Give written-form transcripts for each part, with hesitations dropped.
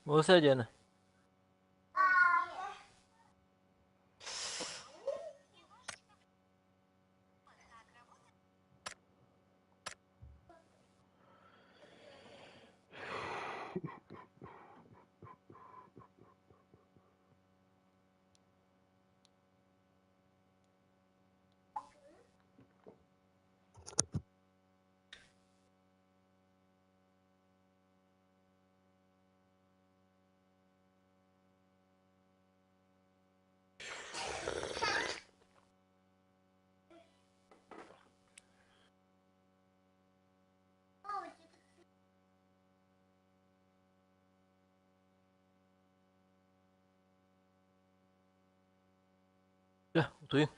Муса диэн. Дьэ, утуйуҥ.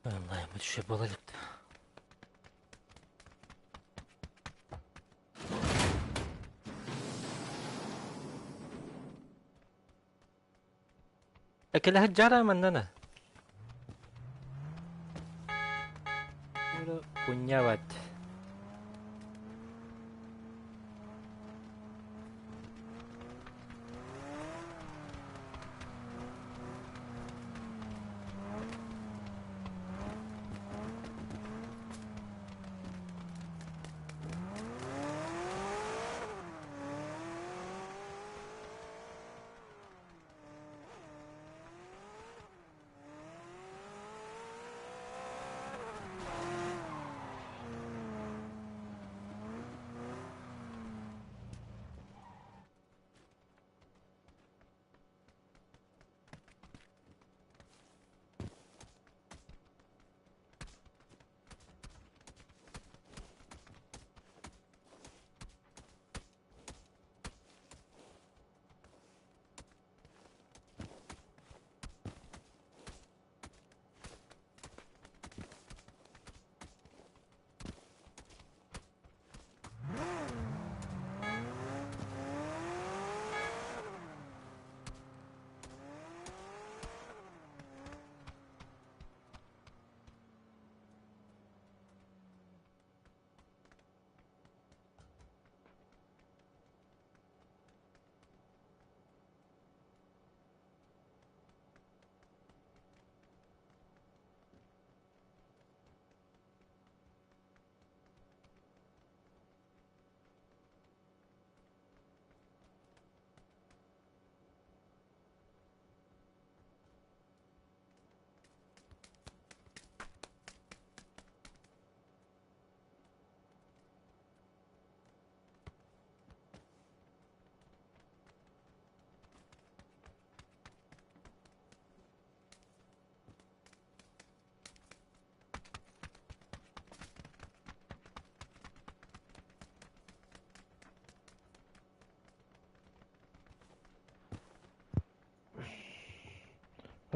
Онлайн бүтүшэ буола илик. Экэлэһэр дьара маннана. Кунньабат.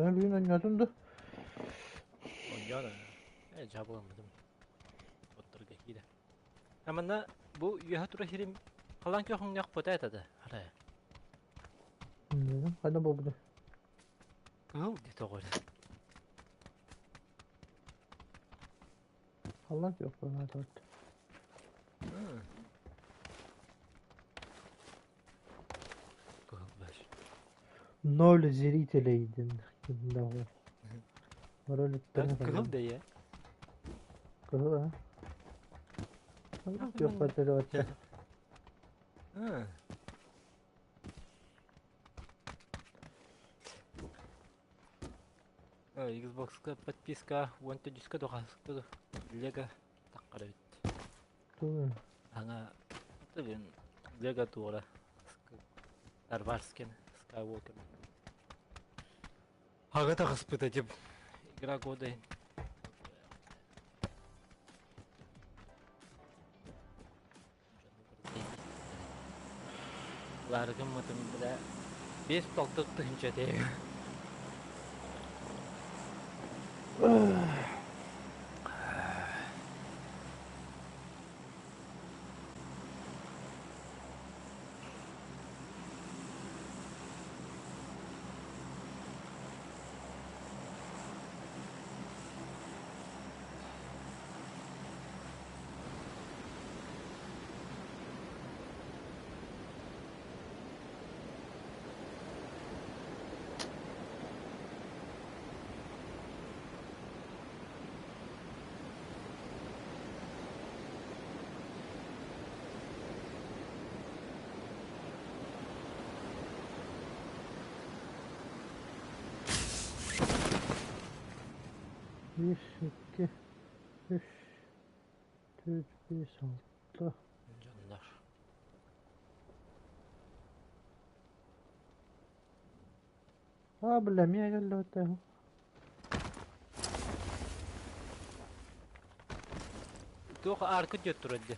Ben бүгүн оонньоотум да? Оонньоон ээ дьаабыламмытым. Отторго киирэ. Аманна бу үөһэ тура сирим халаан күөхүҥнээх пота это да арай. Хайда буолбута? Кыһыл дии тоҕо эрэ. Халлаан күөх буолаатыбыт. Кыһыл баш. Ноль зрителей диэн кимнээҕи. Роликтары Кыһыл да Кыһыл а? Халлаан күөх бартылыбатта. Xbox-ка подписка уон төрдүскэ дохаска Лего таххар эбит. Тугу? Аңа блин Лего туора. Star Wars кэнэ Skywalker. Ага таҕыспыта тип игра года. Ларгыммытым бля 5-6 тыһыынча этэ. Bir, iki, üç, dört, beş, altı. Дьоннор. Аа, бля, эмиэ кэллэбит Туох арка диэт турар дии.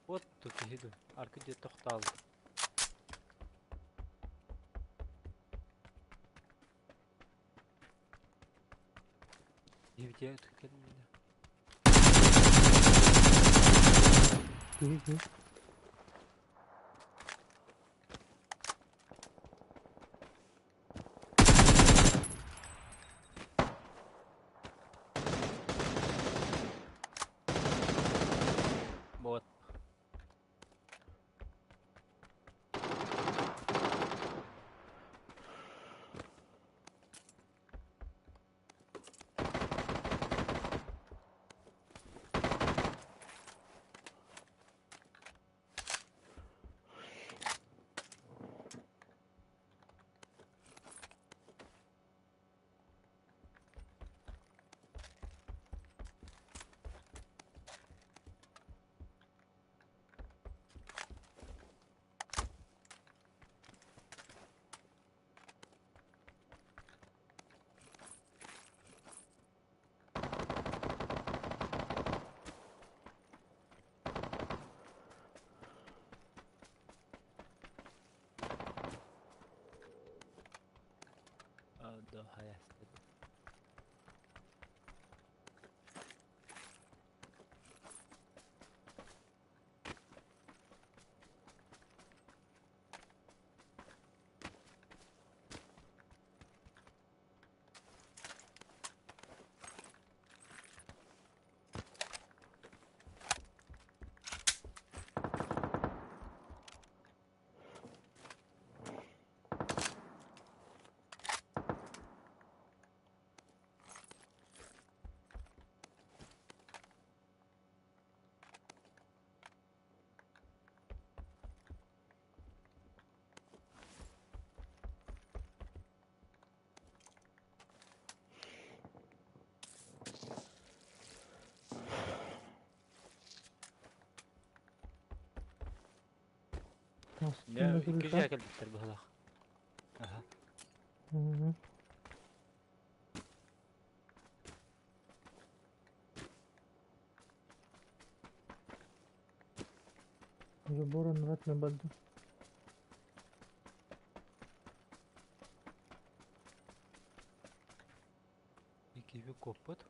Вот тут киһи дуу. Арка диэт тохтоолу. Киһи кэллэ. Киһи киһи. Вот. Да, хайа. Таастын Икки да дьиэ кэлбиттэр быһалаах. Аха. Забор оннугар барда. Икки коппут.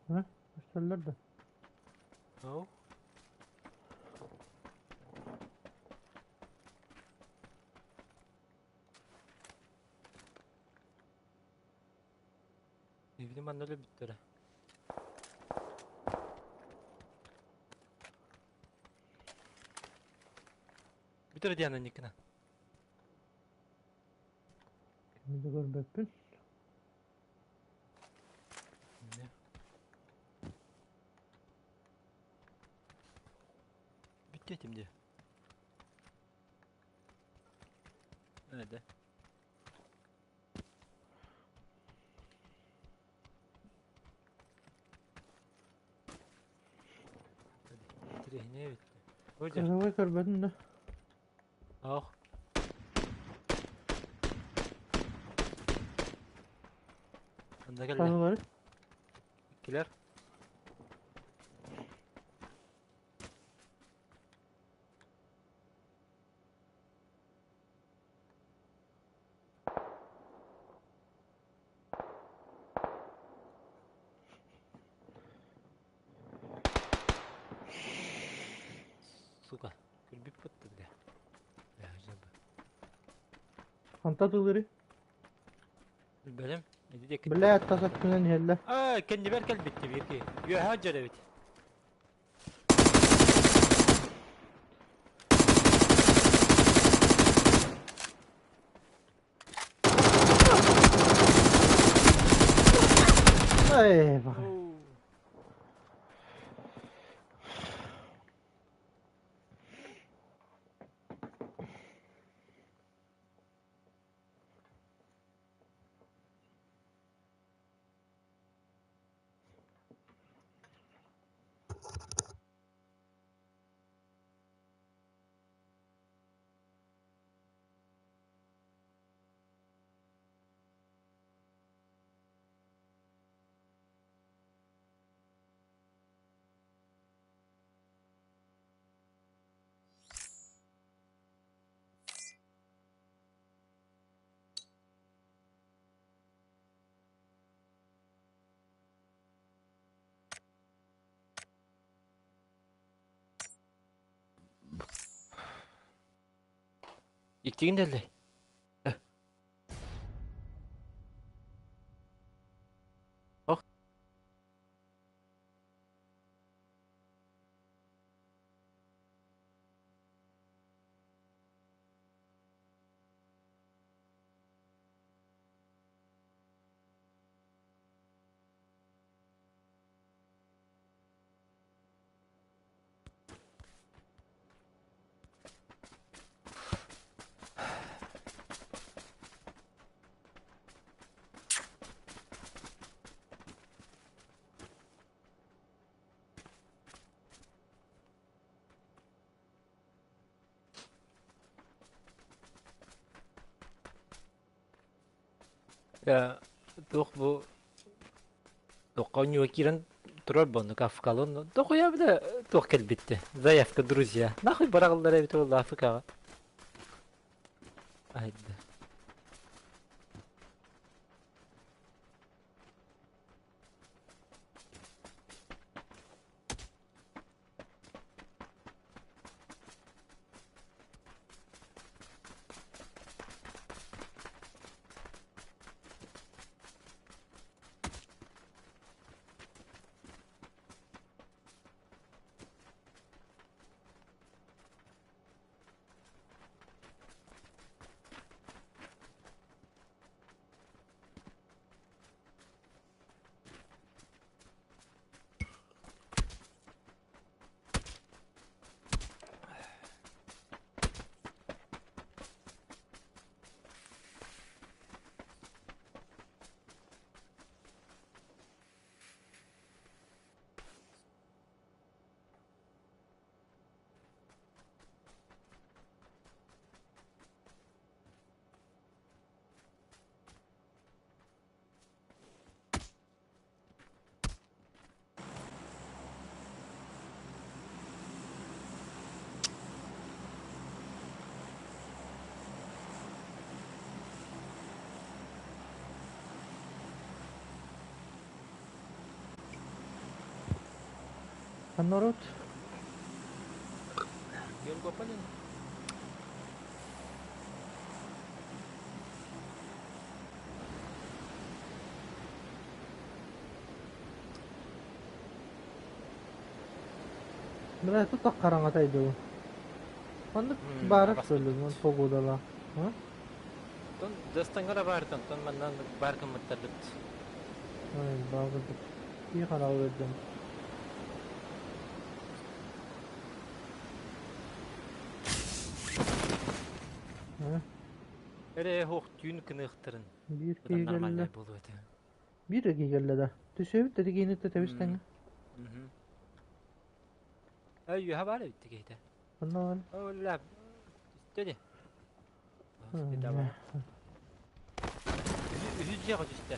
А? Көстөллөр да. Ау. Evini манна өлө бүттэрэ. Бүтэрэ Диана Никина. Кими да көрбөппүн. Не. Бүттү этим дии. Nerede? Hadi. Интэриэһинэй эбит. Ой, Кыһылы көрбөтүм да. Ох. Анда кэллэ. Хаһылары. Иккилэр. Сука, күлбүт бутта бля. Бля, жаба. Ханта тылыры. Билбэтим. Ити диэки. Бля, тас өттүнэн иһэллэр. Аа, кэннибэр кэлбитти биир киһи. Үөһэ дьөр эбит. Эй, баҕай. Иккигин дэллэй. Ох. Туох бу туохха оонньууга киирэн турар буонну Кавкалын дохуя бile туох кэлбитти заявка друзья нахуй быраҕыллар эбит ол Африкаҕа айда А народ? Георгопанин. Бля, тут так хараҥатай дуу. Маннык баара көрүлүн погодала. Тон дастангара баартан, тон маннан бар кыммыттарбыт. Ай, баҕырдык. Кии хараҕы көрдüm. Эрэ хуох түүн кыныахтарын. Биир киһи Нормальный кэллэ. буолуо этэ. Биир киһи кэллэ да. Түсүөбүт да тигиини тэбис тэҥҥэ. Үөһэ баар эбит киһитэ. Онно Ол түстэ дии. Үһүс дьиэҕэ түстэ.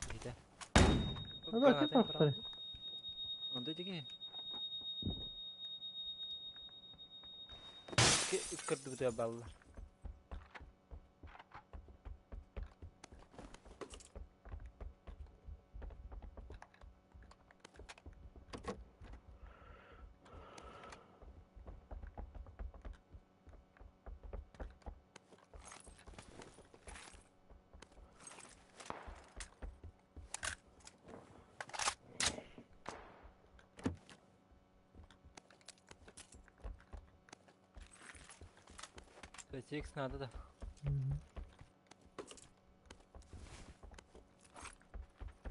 Киһитэ. Граната барахтар. Онто ити киһи. Ыккырдыбытыгар баллар. Текст надо да.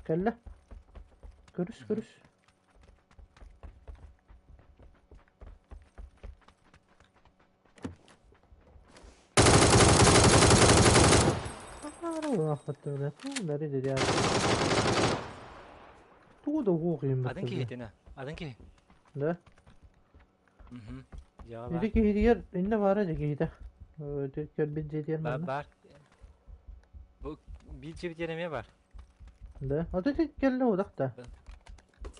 Кэллэ. Көрүс, көрүс. Тугу да уһуох Атын киһитинэ. Атын киһи. Да? Мгм. Ити киһитигэр иннэ баара дьэ киһитэ. Көрбүт дьиэтигэр Бар бар. Бу биир дьиэбитигэр эмиэ бар. Да. Ото ити кэллэ удах да.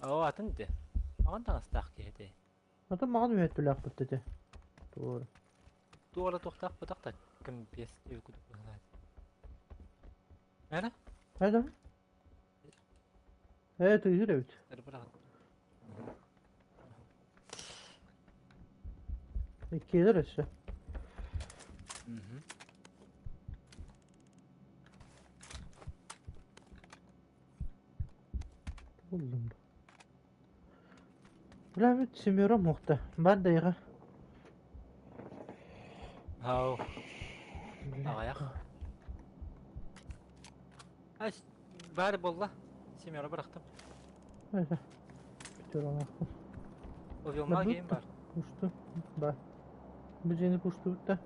Оо атын ити. Аҕан таҥастаах киһи ити. Ото маҕан үһөттүлээхпит ити. Туора. Туора туохтаах бутах да ким биэс кудук быһылаат. Эра? Хайда? Ээ тыыһыр эбит. Иккиэлэр өссө. Буллум. Бля, семеро мохта. Бар дайга. Ау. Аҕыйах. Ай, баар буолла. Семеро бырахтым. Овелма гейм бар. Пушту. Бар. Бу дьиэни пуштубут да.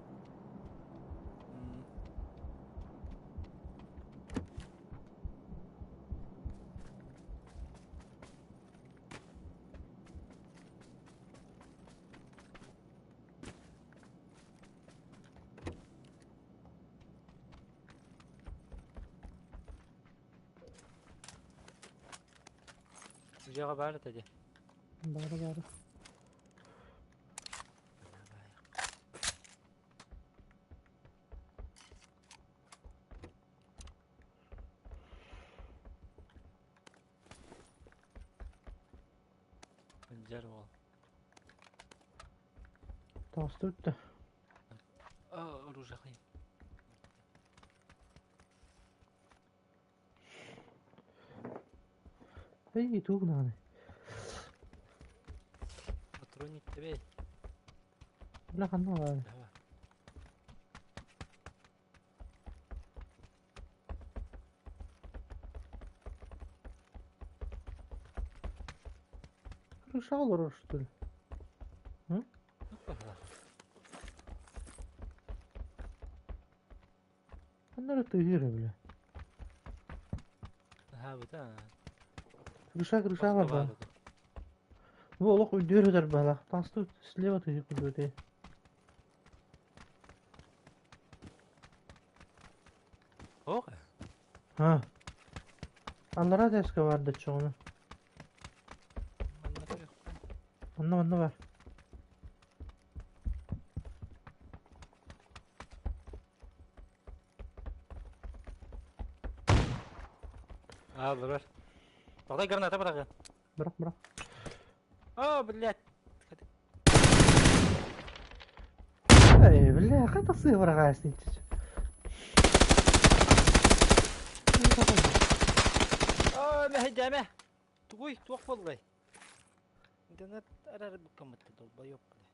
Дьиэҕэ баар этэ дии. Баара баара. Дьэр уол. Таҕыстыбыт да. Оружие Эй, туох нааны? Патроник тебе. Бля, ханна баар? Крыша олорор, что ли? М? Ханна эрэ тыаһыыр бля. Аһаабыта. Крыша, крыша барда. Бу олох үрдүөр өтөр баалаах. Таҥастыы слева тыаһыы курдук этэ. Ох. Ha. Аллараа тэска бар да чоҕуна. Онно онно бар. Аа, бар. Тоҕой граната быраҕыа. Бырах, бырах. О, блядь. Эй, бля, хайдах сыа быраҕаасный О, мэһэйдээмэ. Тугуй, туох буоллай? Интернет арар буккаммытта долбоёб, бля.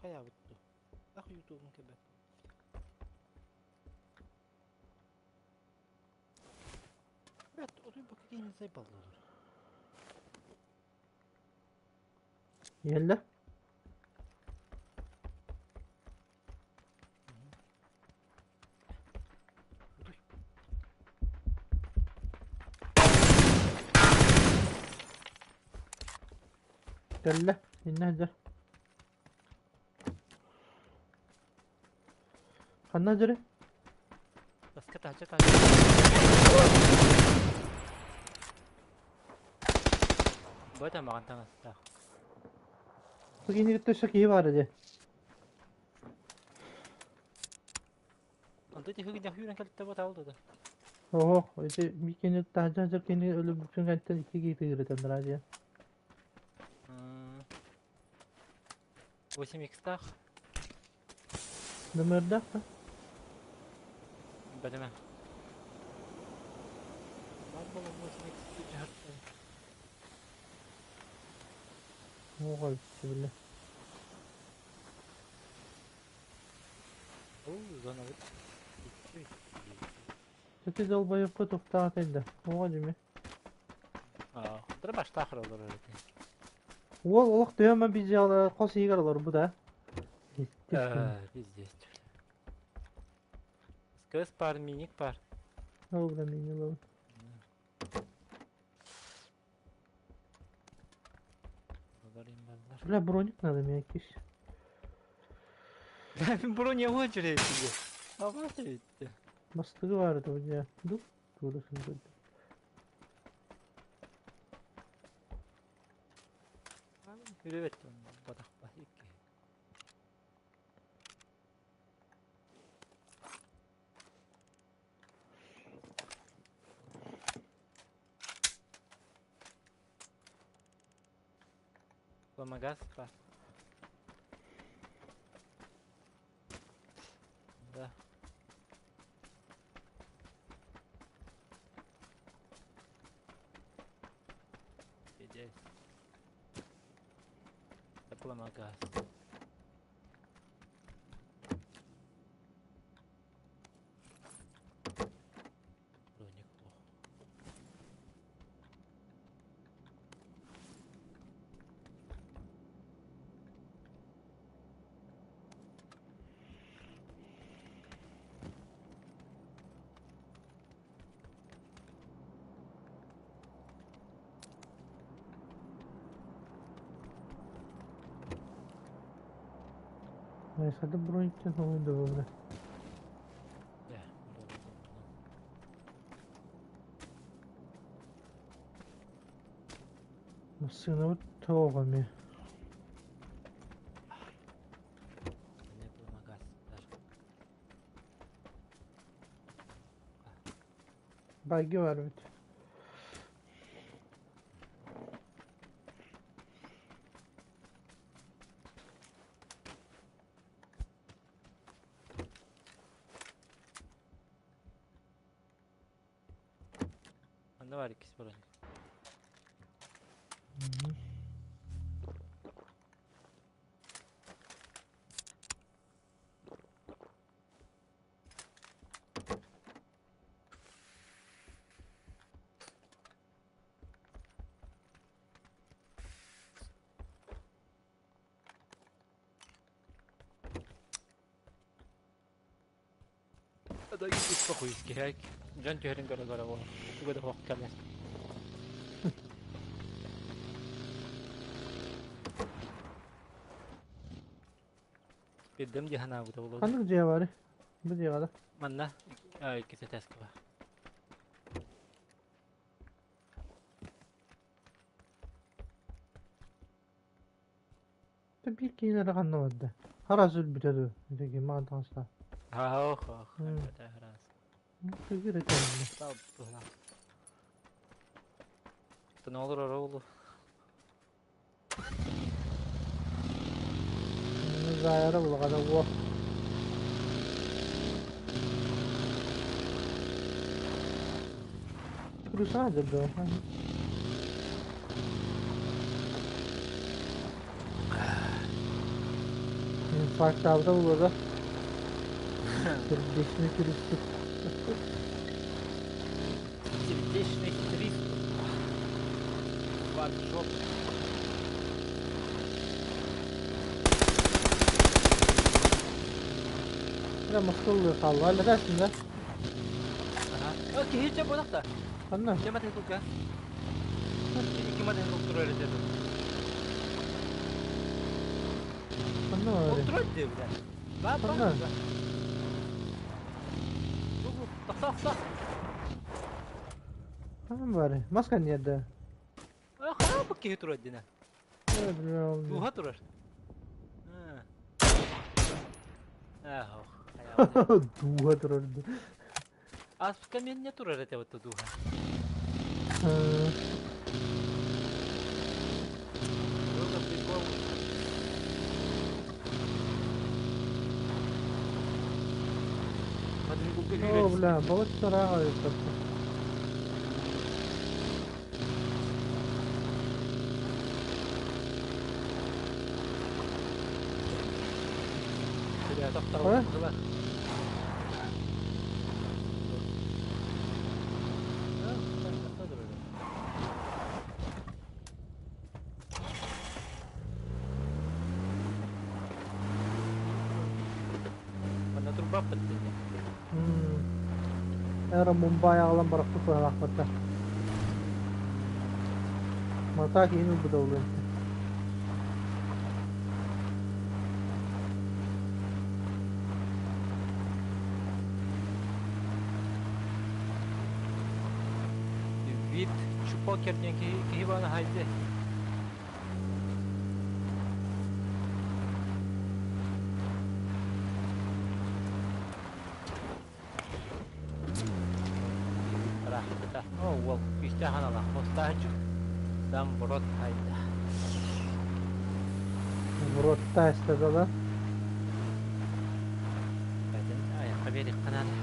Хайаабыт дуу? Ах, ютубун кэбэт. Бэт, отуй бакка киһини сайбаллылар. Иһэллэр? Кэллэ. Иннэ сылдьар. Ханна сылдьарый? Баска таһычча таһычча. Бу это маҕан таҥастаах. Бу кинигэттэ өссө киһи баар дии. Онто тиһигин үүрэн кэлтэ бу таал да. Оһо, ити микини таһдьа сылдьар кини өлүбүтүн кэнтэн икки киһи тыырытаннара диэн. 8 икстаах. Нөмөрдөөх да? Бэтэмэ. Бар болон 8 икс дьаһартан. Оҕой, бile. Оо, зонабыт. Ити долбоебка тухтаах да. Оҕо дьиме. Тыра баштаах олорор эти. Уол олох төһө видеолар хос иһигэр олорбут а. Пиздец. СКС пар, миник пар. Ол да мини лабын. Бля, броник надо мне киш. Броня очередь тебе. А вот ведь. Бастыгы бар это у Ду, тура сылдьар. Үрөбөт батахпа икки. Помогас па. Да. Пиздец. Дипломагаз. Броник плох. Сады брониктен оҥуйда бля. Массыынабыт тоҕо эмиэ. Байги бар эбит. Анда бар иккис броник. Да успокоюсь, Дьон түһэрин көрө-көрө буолар. Туга да суох кэлэр. Бирдем дии санаабыта буолуо. Ханнык дьиэ баарый? Бу дьиэҕэ да? Манна иккис этээскэ баар. Биир киһини эрэ ханна барда? Хараас өлбүтэ дуо? Ити маҕан таҥастаах. Ох, ох, өлбөтө хараас. Кыгыр этэ. Тон олорор оҕолу. Заайара булаҕана уо. Крыша дьэ Инфарктаабыта буолуо да? Сердечный приступ. Сердечный приступ. Фак жоп. Бля, Москвалыы хаалла. Лэтээсин да? Ага. Киһи чэ буолахта. Ханна? Дьэ матын кулга. Икки матын култура эрэ дьэ. Ханна Ол баарый? турар дии бля. Баар баар Ханна? баар. Бу бу тохтоо тохтоо. Ханна баарый? Мас кэнниэрдэ. Хараапык киһи турар динэ. Э, бля, ол Дууһа турар. Ах, хайаҕа. Дууһа турар дии. Аспыка менне турар этэ вот дууһа. Было прикол. О, бля, балык сараға өттіпті. Э? Манна турбаппыт дии. Эра Мумбай аҕалан барахпыт быһалаахпыта. Мата киһини ылбыта буолуон. Вид Чупокер диэн киһи, киһи баана хайды. Рахта. О, уол күүстээх аналаах. Мостаачу. Сам брод хайда. Ротта эстэ да? Бәтин аяққа бериэххэ наада.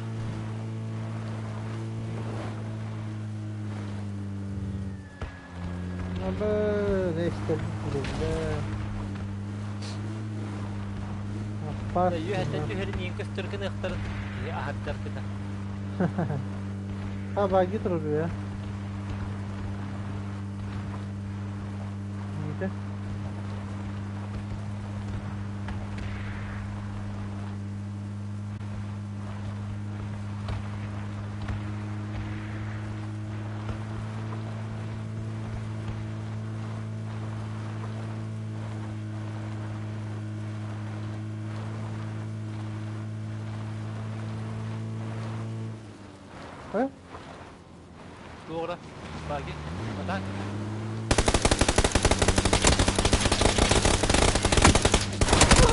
Абы, эстэ бля. Аппас. Үөһэттэн түһэрин иин көстөр гыныахтарын киһи аһардар гына. А, баги турар я. Нете? А? Туора. Баги. Атак.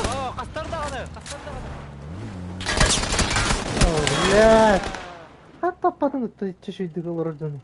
О, хастар даҕаны! Хастар даҕаны! О, блядь. Хат таппатын чешуйдык олорор дьону.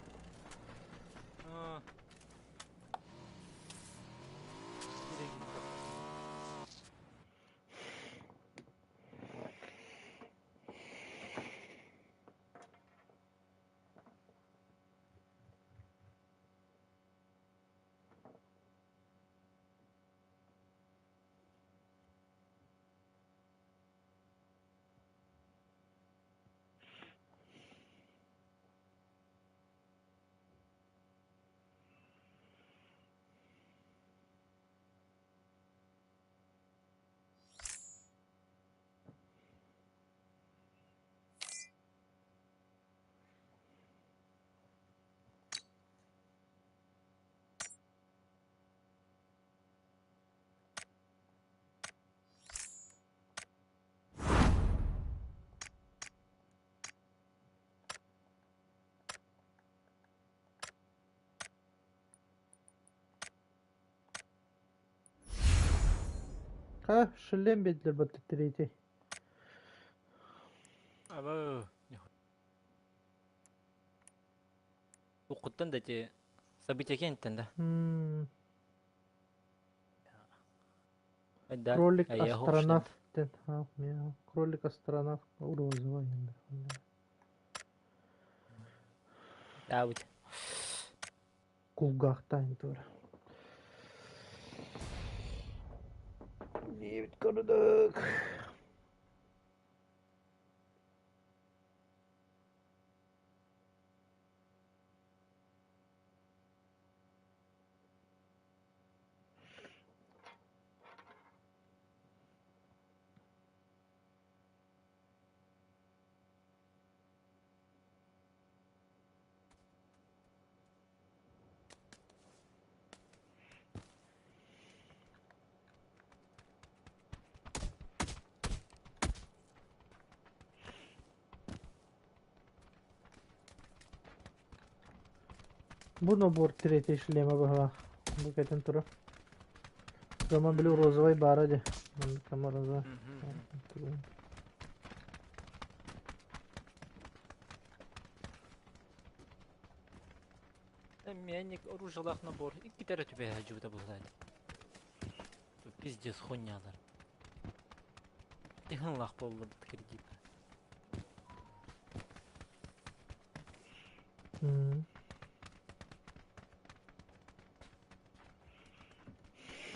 Ха, шлем бедлер бат третий. Абы. Укуттан да те события кенттен да. Кролик астронавт. Кролик астронавт. Розовый. Да, быть. Кулгахтан тур. Девять курдук. Бу набор третий шлема быһалаах. Бу кэтэн турар. Дома били розовай баара дии. Маннык розовай. Эмиэ оружиелаах набор иккитэ эрэ түбэһэ сылдьыбыта быһылаан. Пиздец хуйнялар. Тыһынлах буолла бит кредит.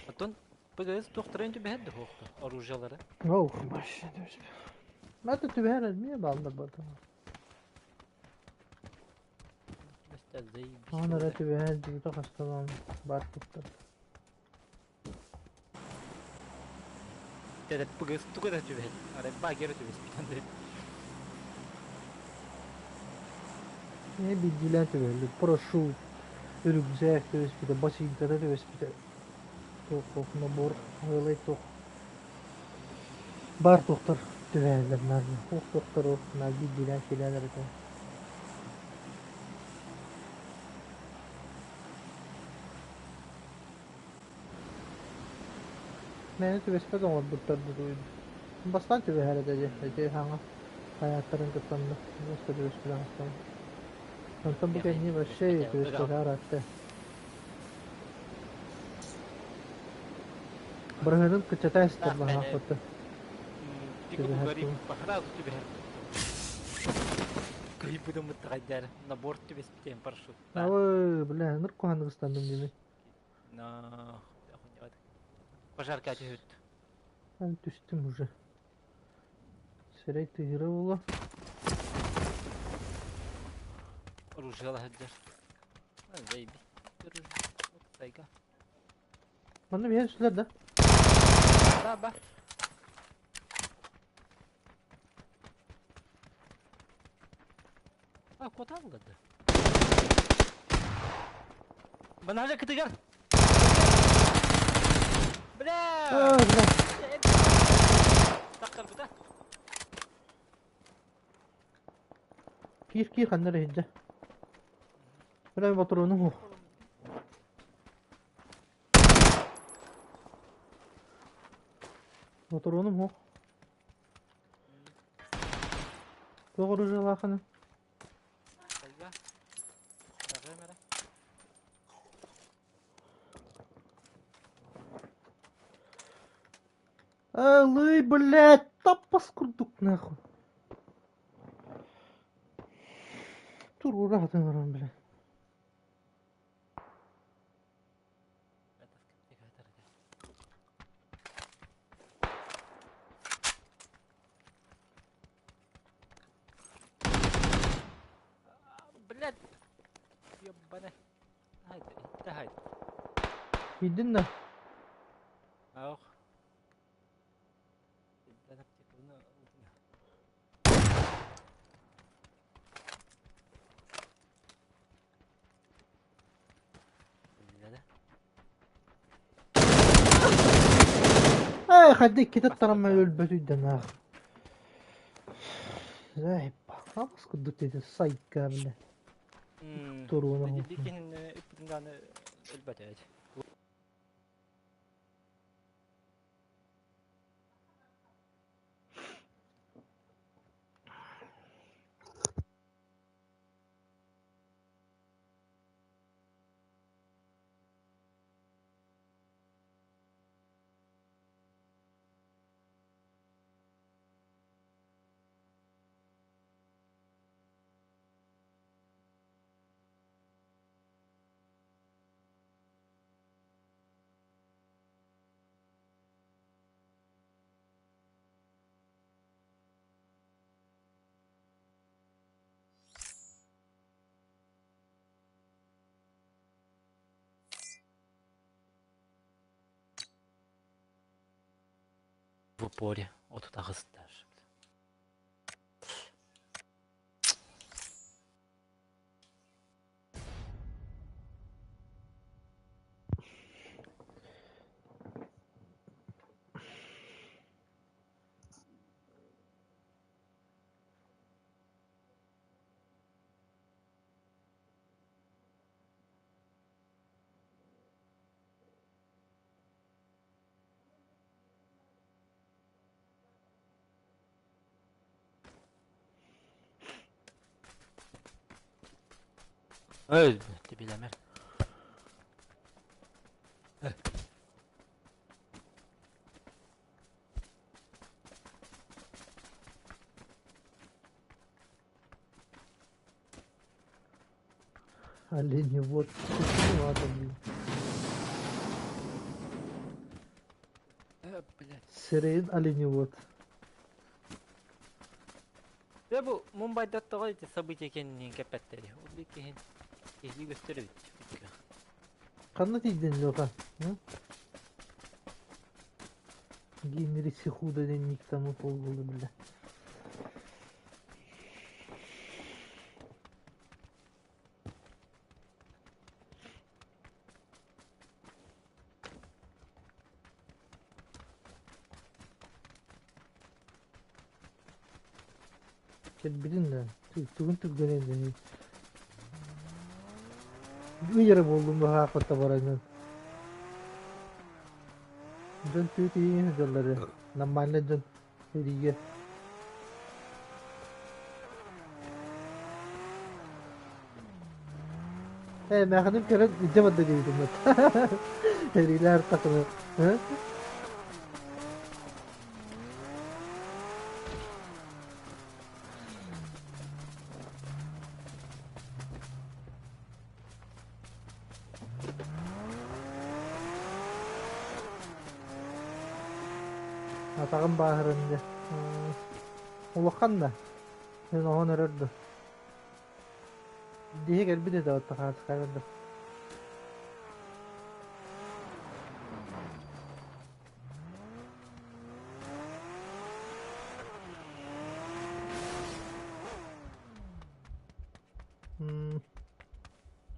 Оттон ПГС туохтарын түбэһэр да суохту оружиелары. Ох, вообще Мата түбэһэр эмиэ бааллар бата. Оон эрэ түбэһэр дьыбыта хасталаан баар туттар. Этот ПГС туга да түбэһэр. Арай багера түбэспитэн Не биирдиилээн түбэһэллэр. Парашют, үрүкзээк түбэспитэ, бачыыҥката түбэспитэ. Туох набор ыалай туох баар туохтар түбэһэллэр наар туох туохтар наар биирдиилээн киилээн эрэ Мээнэ түбэспэт оҥорбуттар дуу Бастаан түбэһэр этэ дии, ити саҥа хайааттарын кыттанна, баста түбэспит оҥостон. Онтон бу кэннии вообще түбэспэтэ араатта. Бырыһыанын кыччата эстэр баһаахпыты. Түбэһэр Сразу түбэһэр. Кыйбытым быттаҕайдар набор түбэспитин парашют. Ой, бля, ныр куһанык ыстанным дии. Пожарка түһүт. Түстүм уже. Сирэй тыгыра буолла. Оружие сылдьар. Заебись. Сайга. Манна биһиэн сүлэр да? Да, ба. А, куда аллады? Банажа кытыгар! Бля! Тахтарбыта. Киир киир ханна эрэ иһирдьэ. Бля ботуруонум уох. Ботуруонум уох. Туох оружиелаахыный? Сайга. Барыам эрэ. Алый, блядь, таппас курдук нахуй. Туруора хатын баран, блядь. Блядь! Ёбана. Тай. Киирдин да? Ох. Ээ, хайда иккитэ аттараммай өлбөт өйдөнөөх. Эй, баҕас курдук диэтэ сайка бile. Туруона Өлбөт В упоре. Вот туда даже. Öl, билэмэр. Оленевод. Ладно, блин. Блядь. Сирейин оленевод. Дьэ бу Мумбайда тоҕо ити событие кэннин кэппэттэри. Ол би киһин киһилии көстөр эбит. Ханна тиийдин Леха? Генри Сихуда диэн никтамы полбулу бile. Кэлбитин да, тугун түргэнин дии. Ый эрэ буоллум быһаахпытта баранын. Дьон түү тиийэн сылдьаллар нормально дьон сэриигэ. Ээ, мээхиним кэлэн илдьэ барда диэбитим Эриилээр такыны. Атаҕым бааһыран дьэ. Улахан да. Мин оһон эрэр да. Диһи кэлбит этэ оттон хаачыскайбар да.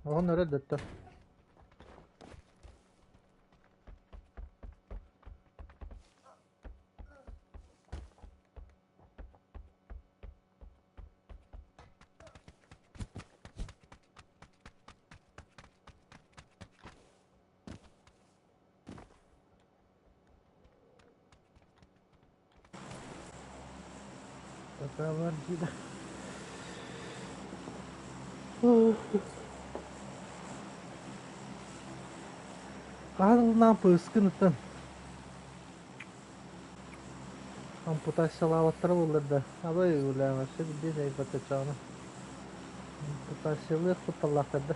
Оһон эрэр да оттон. Такая дида. Хаһан пыскын Ампутациялаабаттара буоллар да, абай үлээмэсэ билбиэт эйбаттачаҕына. Ампутациялыах кутталлаахтар да.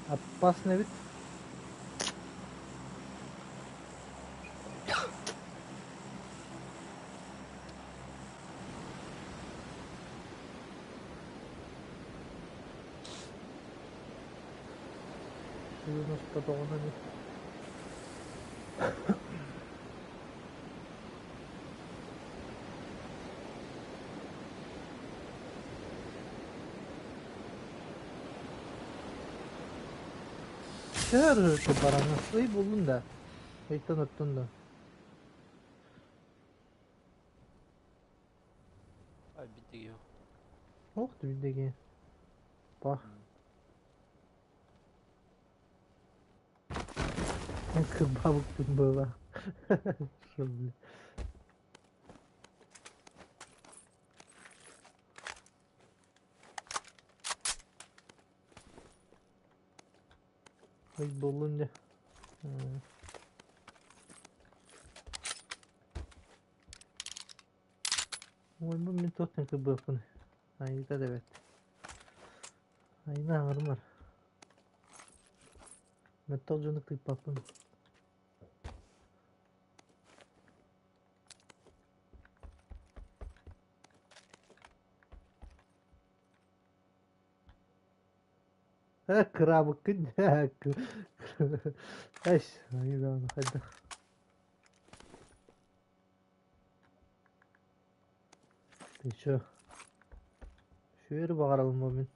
Опасно эбит. Тоҕуна Төһө бараны ый буллун да ыйтан оттон да Ай биттиги yok. Ох биттиги Пах. Бабык была. Шо, бля. Ый буллун дьэ. Ой, бу мин туохтан кырбыахпын. Айыыта да эбэт. Айына аҥарымар. Мөттөх дьону тыыппаппын. Э, кыраабыккын Эс, айыдааны хайдах. Ты чё? Шүөр баҕарабын бу мин.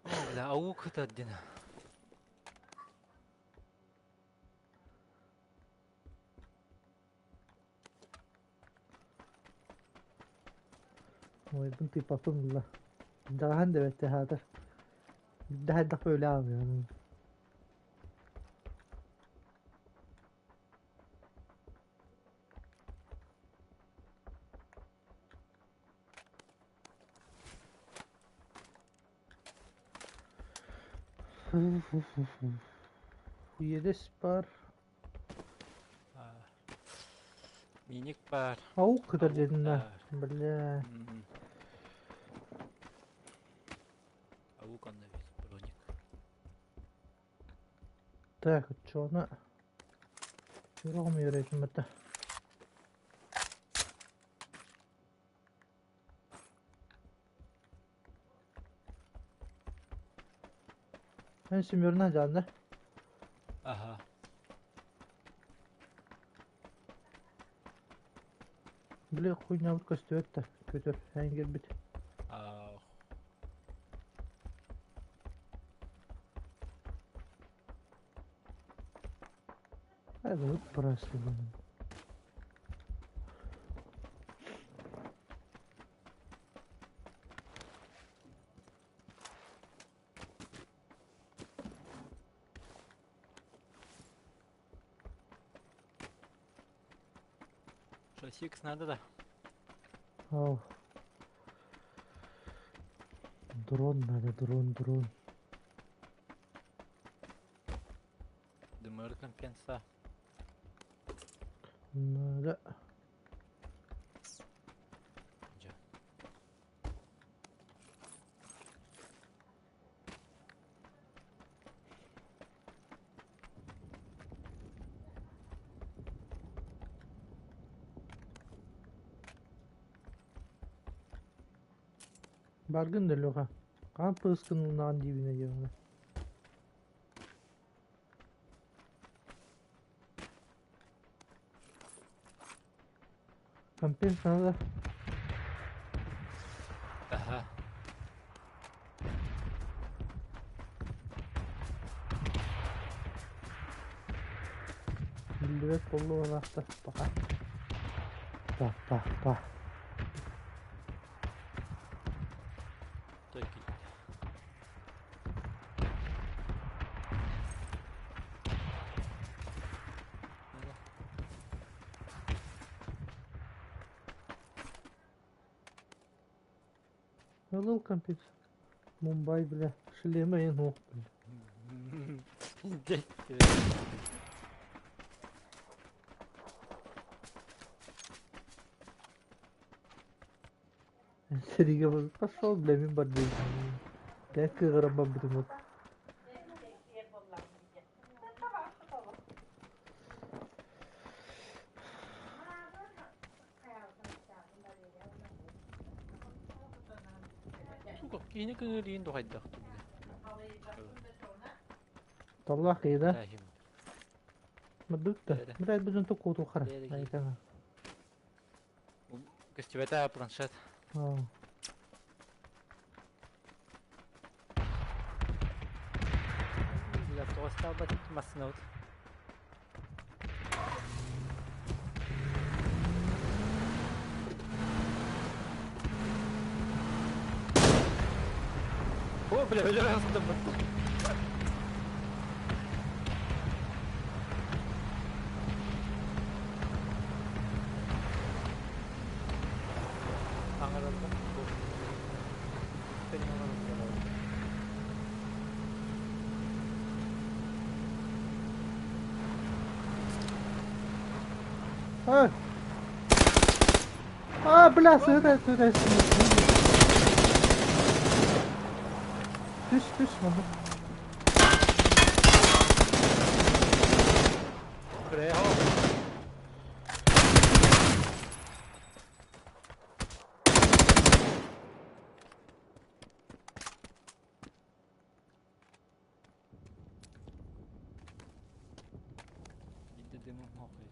О, бля, аук это один. Ойбун тыыппаппын булла. Даҕаһан да бэрт аһаатар. Даһайдахпа үлэ аҕалыаҕын. Иэдэс баар. Миник баар. Аук кытар Аук дединна. баар. Бля. Аук онно бит броник. Так, чона. Юрогум юрайтын бата. Эн Семерна жаанда. Аха. Били хуйнабыт көстүбэт да көтөр эн кэлбит. Это просто. Шасикс надо, да? Ау. Дрон надо, дрон, дрон. ДМР компенса. Надо. Баргын да Леха. Хаан пыскын диибинэ диэҕинэ. Компенса надо. Ага. Биллибэт буоллуҕунаахта пока. Па па па. Той киирдэ. Ылыл компенса. Мумбай бля. Шлема эн суох бля. Сэриигэ пошел бля мин бардым. Бля кыыҕыран барбытым вот. Сука, киһини кыҥыырыйын духайдах бля. Таллах киһи Тахим. Мадык да. Блядь, бізін тук кууту хара. Айтана. Көстүбэтэ планшет. Бля, тоҕостаабат массыынабыт. О, бля, өлөр астыммыт. Аңырылдым. А! А, бля, сюда, сюда, сюда. Түс, түс, маны. Кыра Биирдэ дымым хоқой.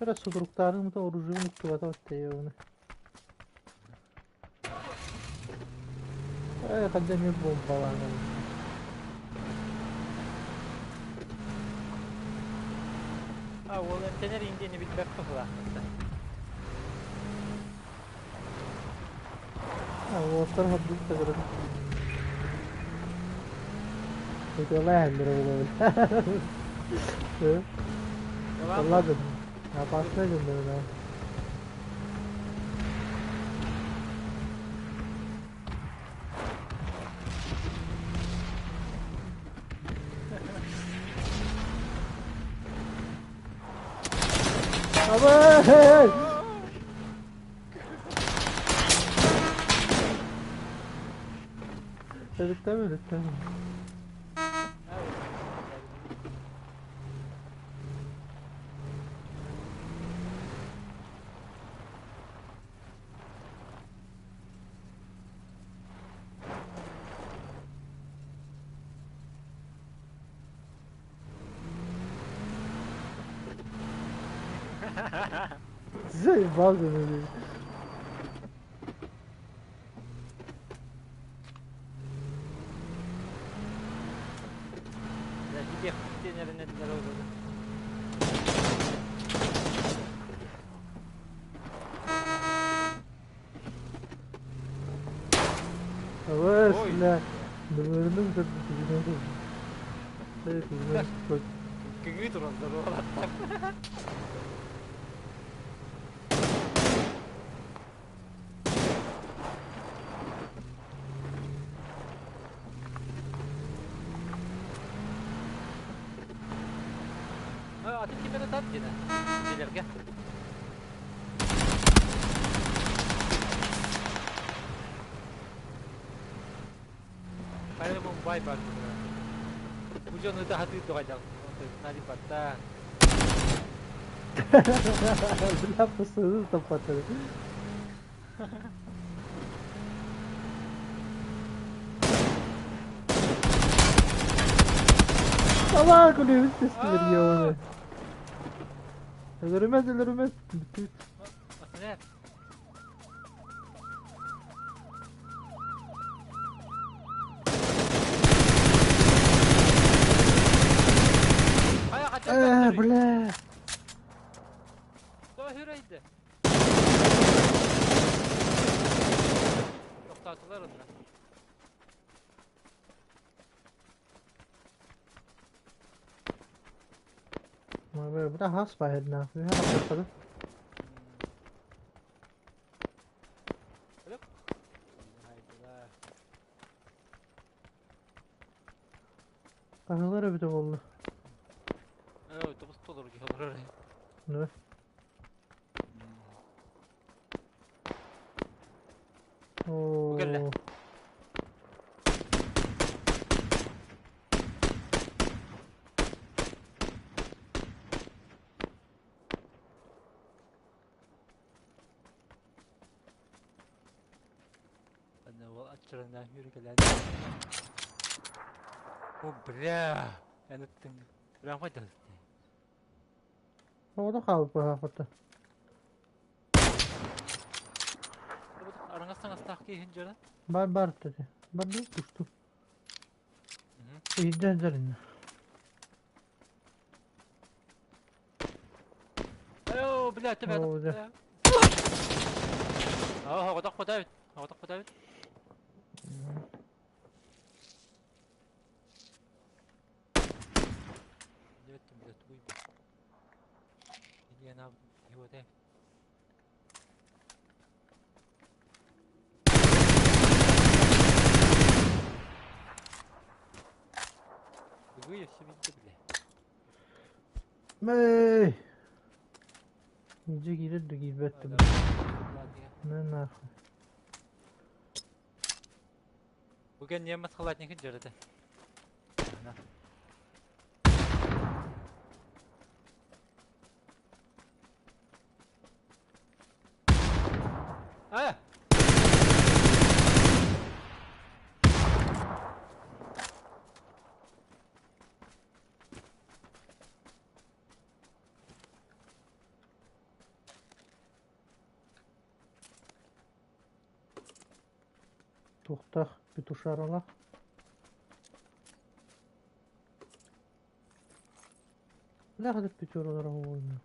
Biraz судуруктарын да оружием уктубата оттайыны. Ай, хадда мен бомбаланан. А, ол эмтенер индиени билбэк быһылаахпыт. Уолаттар хордук тыгырын. Ытыалаа иһэллэрэ буолуо. Балаан Алла дьон. Опасный дьоннор. Абай! Өлүттэ mi өлүттэ mi? Заебал ты. Диэхтиэн эрэнэллэр ол. Абас, Ой. бля. Дымырным как бы. Кыҥыы тураллар уолаттар. Атын ким эрэ тат диэнэ. Дьиэлэргэ. Хайа Мумбай бар буолар. Бу дьон ыта хатыыр доҕайдах. Нади батта. Бля, пысыны таппатыр. Allah kulübü sesleri ya. Өлөрүмэс, өлөрүмэс. Бүттүбүт. Ne? Хайа хачан Э, бля. Тоһүрөйдө. Тоқтатылар онна. Бля, хас баһырна. Үһә хаппады. Хаһылар эбитэ буолла. Тоғыз толор олорор. Ne? Бу кэллэ. Оо. Ана ол аччырына хүргелен. О, бля. Эн ыттың. Прям қайда? Оҕото хаалбыт быһаахпыта. Араңастан киһин жара. Бар бар dedi. Бар да кушту. Иһирдэ дэринне. О, бля, тебе. Оо, дьэ. Аа, хоҕотох потабит. Хоҕотох потабит. Дебеттим, бля, тугуй. Или она его те. Тугуй все видите, бля. Мэй! Иже киирэр да киирбэт да. На нахуй. Бүгін немец халатник жерді. А! Тухтах петушаралах. Бля, хадып петушаралар оҕуйна.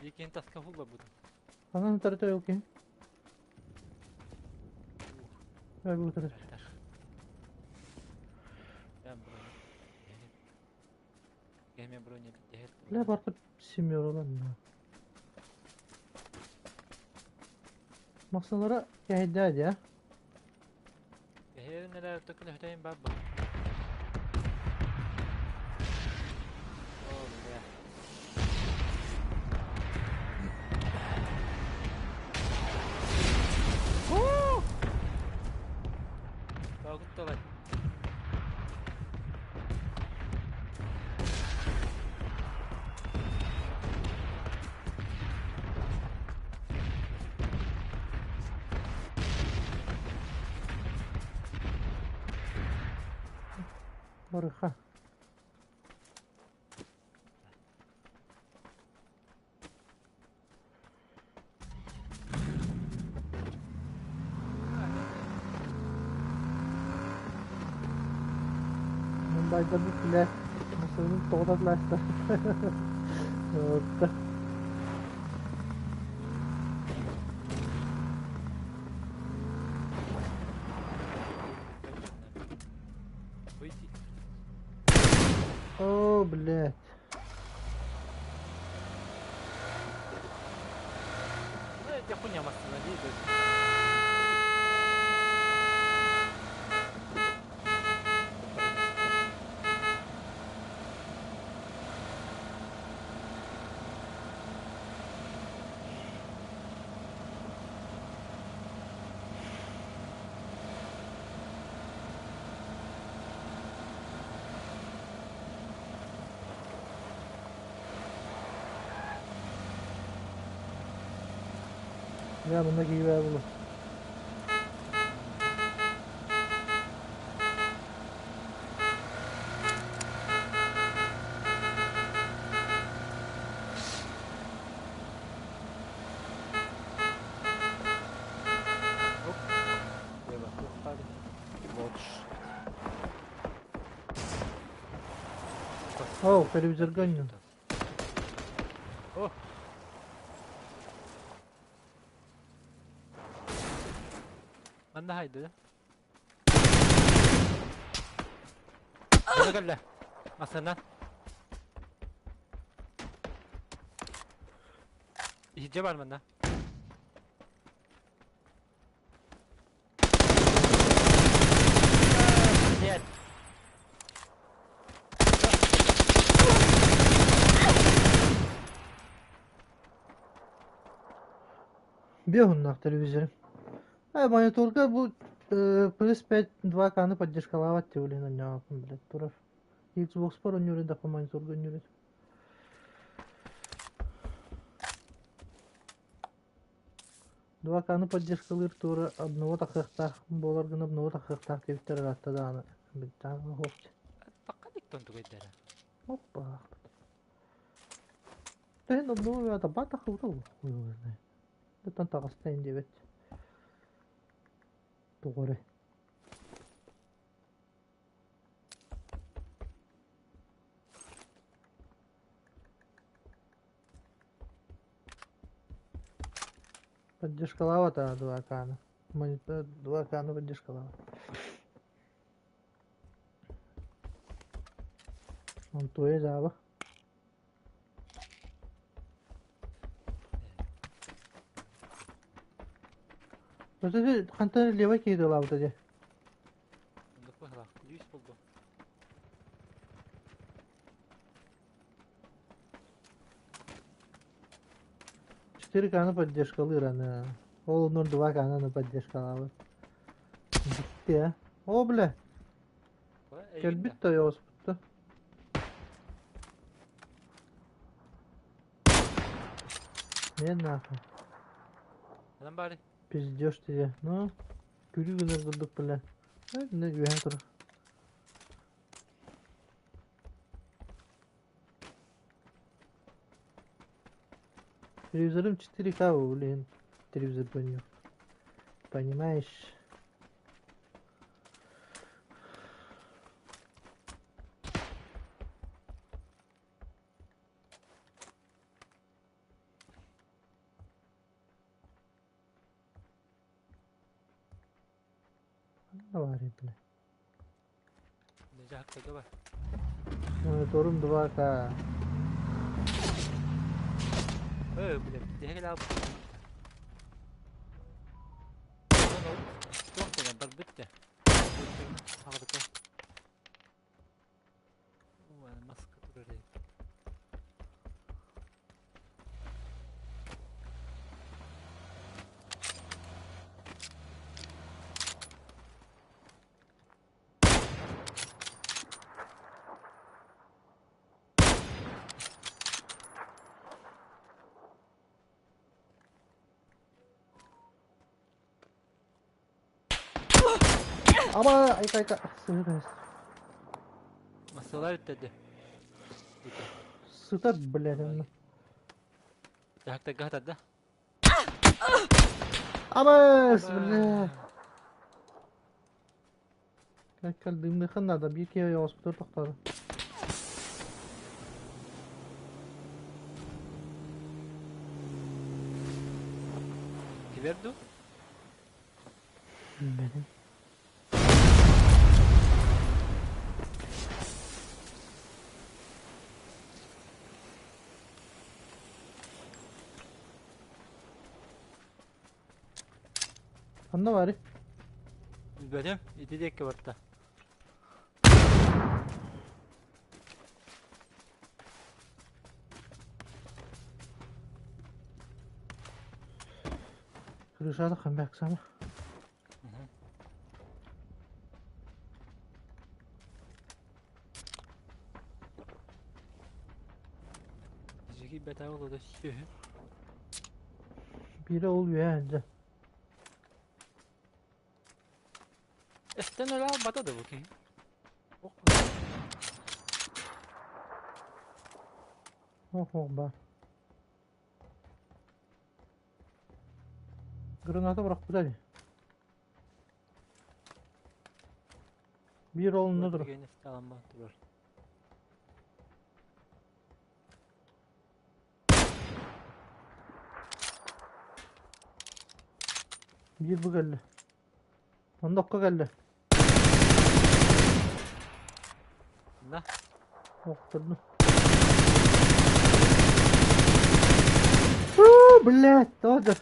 Екен таска хула буду. Анан тарта yok ki. Бу Бля, барбыт семераланна. Махсалара кэһэйдээ дии, а? Кэһэйэрин эрэ төкүнэһтэйин баар буолла. О, бля. Тоогут Барыха. Мындайда бу бile Nasılın тоҕототласта. Вот. Выйти. О, блядь. Ну, я хуйня массына дии. Я мында киибээ булу. Оп. Лево. Вот. О, телевизор гонню. О! Манна хайды да? Манна кэллэ. Масынан. Иһирдьэ бар манна. Нет. Биэһуннаах телевизорым. А мониторга бу PS5 2К-ны поддержкалаабат дии блин онньооппун блядь турар. Xbox бар онньуурун дахха мониторга онньуур 2К-ны поддержкалыыр туора обнова тахсыахтаах буолар гына обнова тахсыахтаах диэбиттэр ыраатта даҕаны бүттээн оһуох Бакка диктон тугайдара. Опа. Тэһин обнова табаа тахсыбыта буолуо хуй его знает. Оттон таҕыста ин диэбит. Тоҕо эрэ. Поддержкалаабат аа 2К-ны. Монитор 2К-ны поддержкалаабат. Онтуойа дьаабы. Вот хантан левай киһи дии. Оннук быһалаах. Лүүс булду. 4К-ны поддержкалыыр аны. Ол оннугар 2К-ны поддержкалаабат. Дьикти аа. О, бля, кэлбит да ойоҕоспут Не нахуй. Анан баары. Пиздёж тебе. Ну, күлүү гынар курдук, бля. Не үөһэ турар. Телевизорым 4К, блин. Телевизор понял. Понимаешь? Ханна баарый, бля? Дьаһактага бар. Мониторум 2К. Бля, биһиги алып. Туох кэлэн барбыт да. Хаҕырта. Маска турар эбит. Ама, айка, айка. Сыһыт. Масалар dedi. Сытар, блядь. Онно. Дьаһактага хатарда. Абас, бля. Кэл, кэл, дымныхын надо. Биир киһи ойоҕоспутугар тохтоото. Кибер ду? Билбэтим. Ханна баарый? Билбэтим. Ити диэкки барта. Крышада ханбак сама. Жиги бэтэ олода сүһү. Биирэ ол үөһэ дьэ. Эстен өлө албата да бу киһи. Ох, ох, баар. Граната бырахпыта дии. Биир олунна турар. Турар. Биир бу кэллэ. Онно окко кэллэ. На. Охтордум. Уу, блядь, тоже.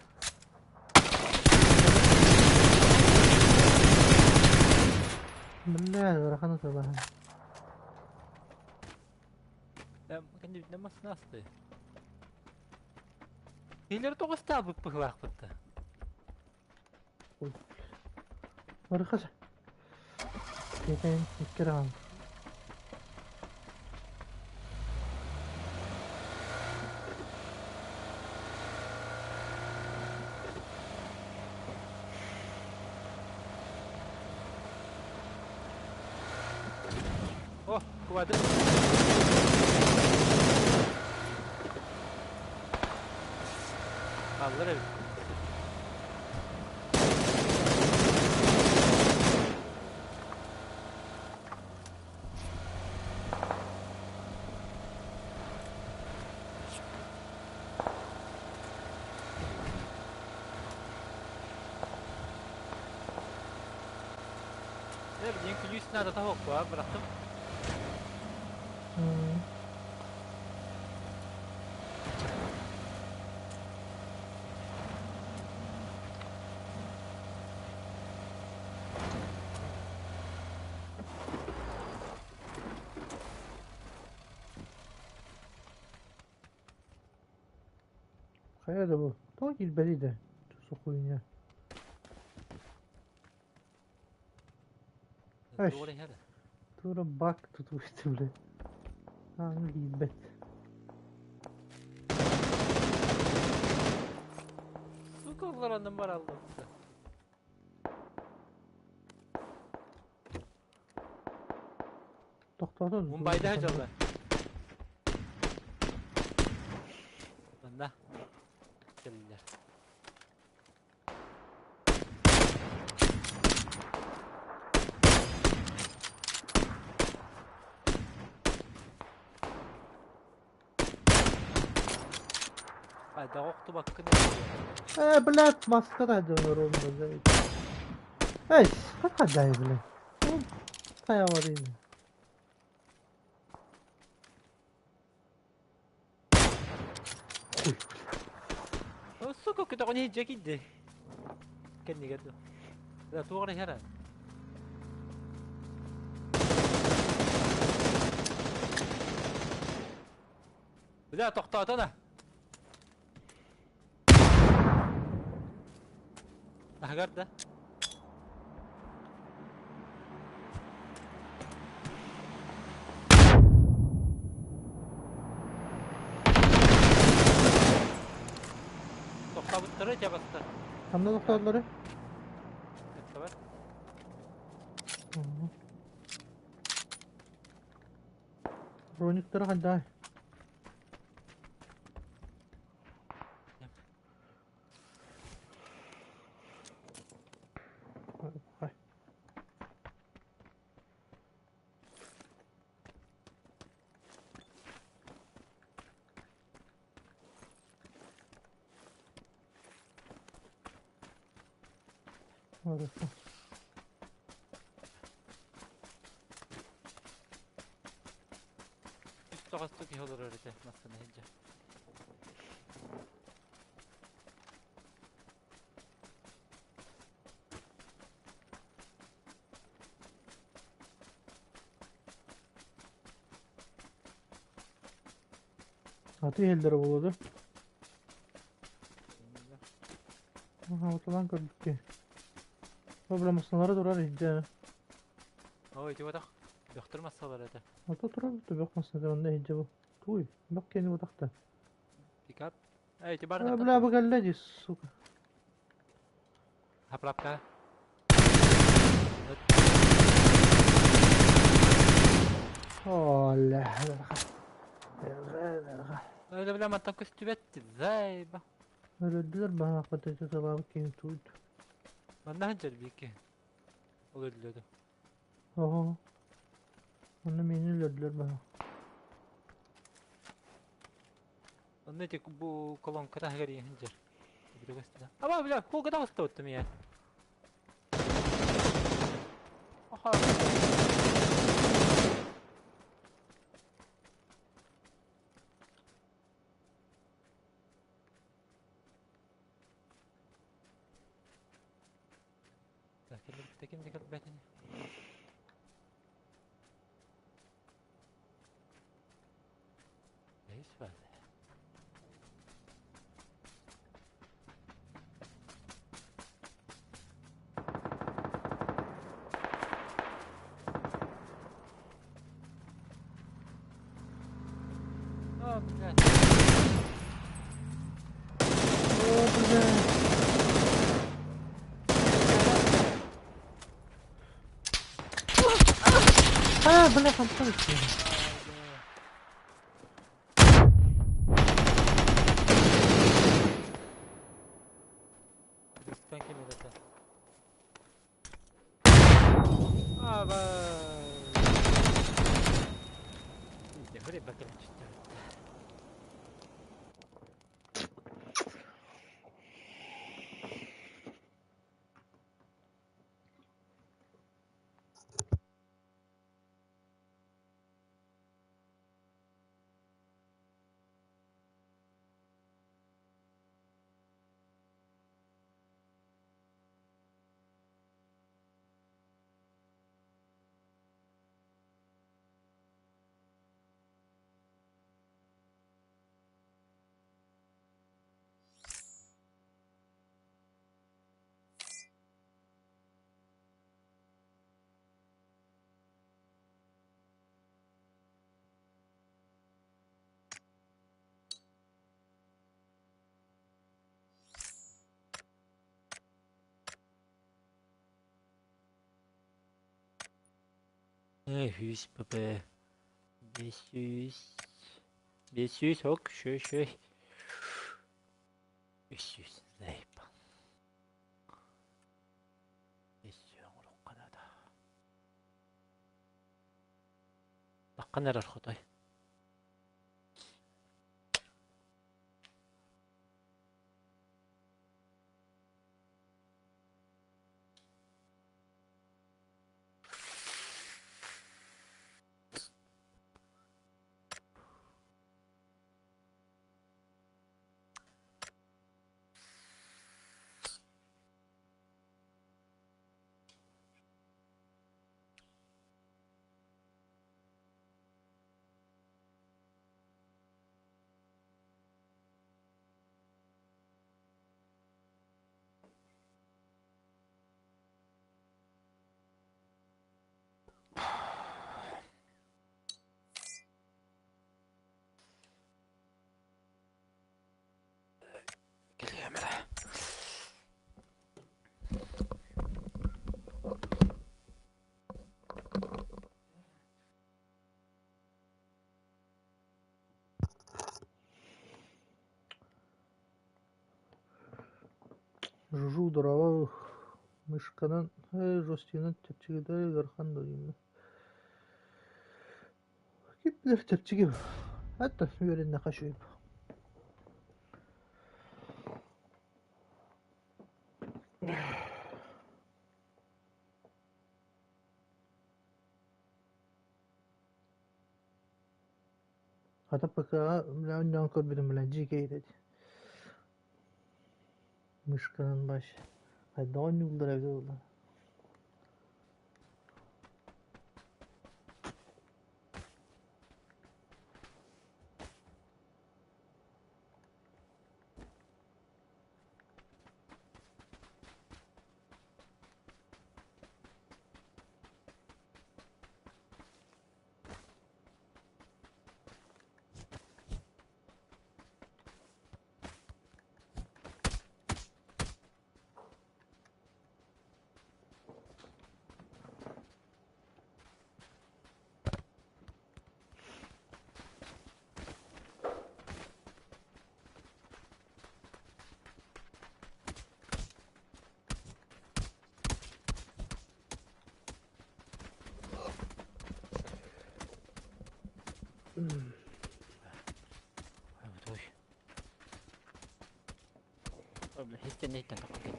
Бля, ыарахан ытылаһын. Кэннибитинэн массыына асты. Киһилэр тоҕустаабыт быһыылаахпыт да. Барыхас. Кетен икки раунд. О, кубады. Аллар эбит. Ne bileyim күлүүс наада таһоқпа бырахтым. Хайа да бу. Тоҕо киирбэтий да? Тусу хуйня. Ай. Туора иһэр. Тура бак тутуйты, бля. Ааҥҥа киирбэт. Сука олороннун бараллар. Тохтоотун. Мумбайда дьоллор. Манна. Кэллилэр. Хайдах охтубаккын Э, блядь, маска да дьонор. Эй, хахадай, бля. Хайа барayım. Хуй. Сука, көтөҕүн иһирдьэ киирдэ. Кэннигэр дуо? Да туох эрэ иһэр Бля, тохтоотоно. Таһыгар да. Тохтообуттары дьабастар. Ханна тохтоодулары? Бар. Брониктара хандай? Хорошо. Үс киһи олорор этэ массыына иһирдьэ. Аты иһэллэрэ буолуо да? Аһаабыталаан көрбүккэ. Бля, массыыналара турар иһирдьэ. Ой, ити батах. Бөхтөр массалар этэ. Ото турар бөх массыына онно иһирдьэ бу. Туй, бөх киэни бутахта. Пикап. Эй, ити бар. А, бля, бу кэллэ дии, сука. Заправка. Оля. Бля, бля, мантан көстүбэт. Зайба. Өлөрдүлэр баһаахпыт ыталаабыт киһи туут. Манна сылдьар биики. Ол өллөдө. Оһо. Онно миини өлөрдүлэр баһаах. Онно ити бу колонка таһыгар иһин сылдьар. Били көстүнэ. Аба, бля, хуга таҕыста мия. Аха. Ким де кэлбэтин. Neyse var. О, блядь. О, бля. А, бля, хантан Үстэн ким это? Аба. Иде, бакеле чүттэ. Үс ПП. 500. 500 ок, шөй шөй. 300 заебал. 500 оҥоруохха наада. Таххан эрэр хотой. Жужу дорообо мышканан жостинан чэпчэкитэ ыарахан да диэммин. Кип чэпчэки Hatta үөрэннэххэ үчүгэй. Хата ПК-ҕа оонньоон көрбүтүм бile дьиикэй этэ Мышканан вообще хайдах оонньууллара эбитэ буолла. Истэн тоххо кэллим.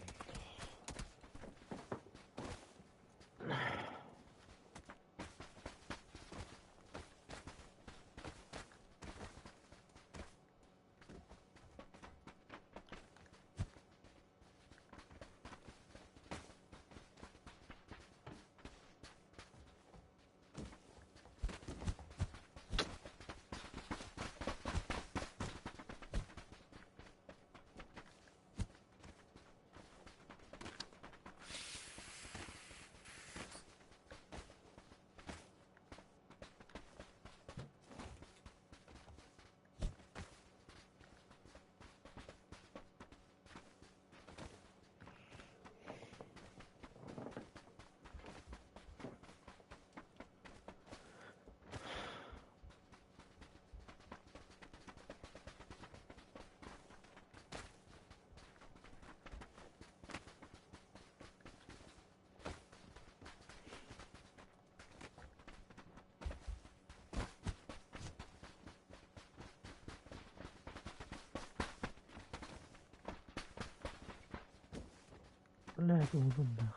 Блядь, удобно.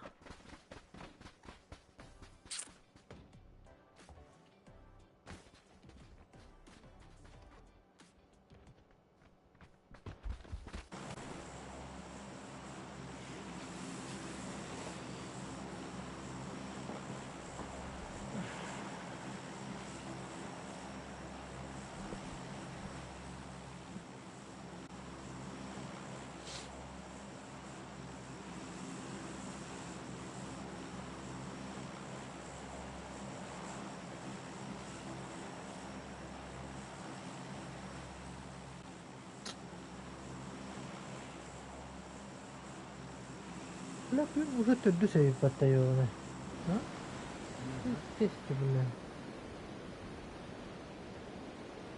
Бля, күн уже төрдүс эбит А? Тести, бля.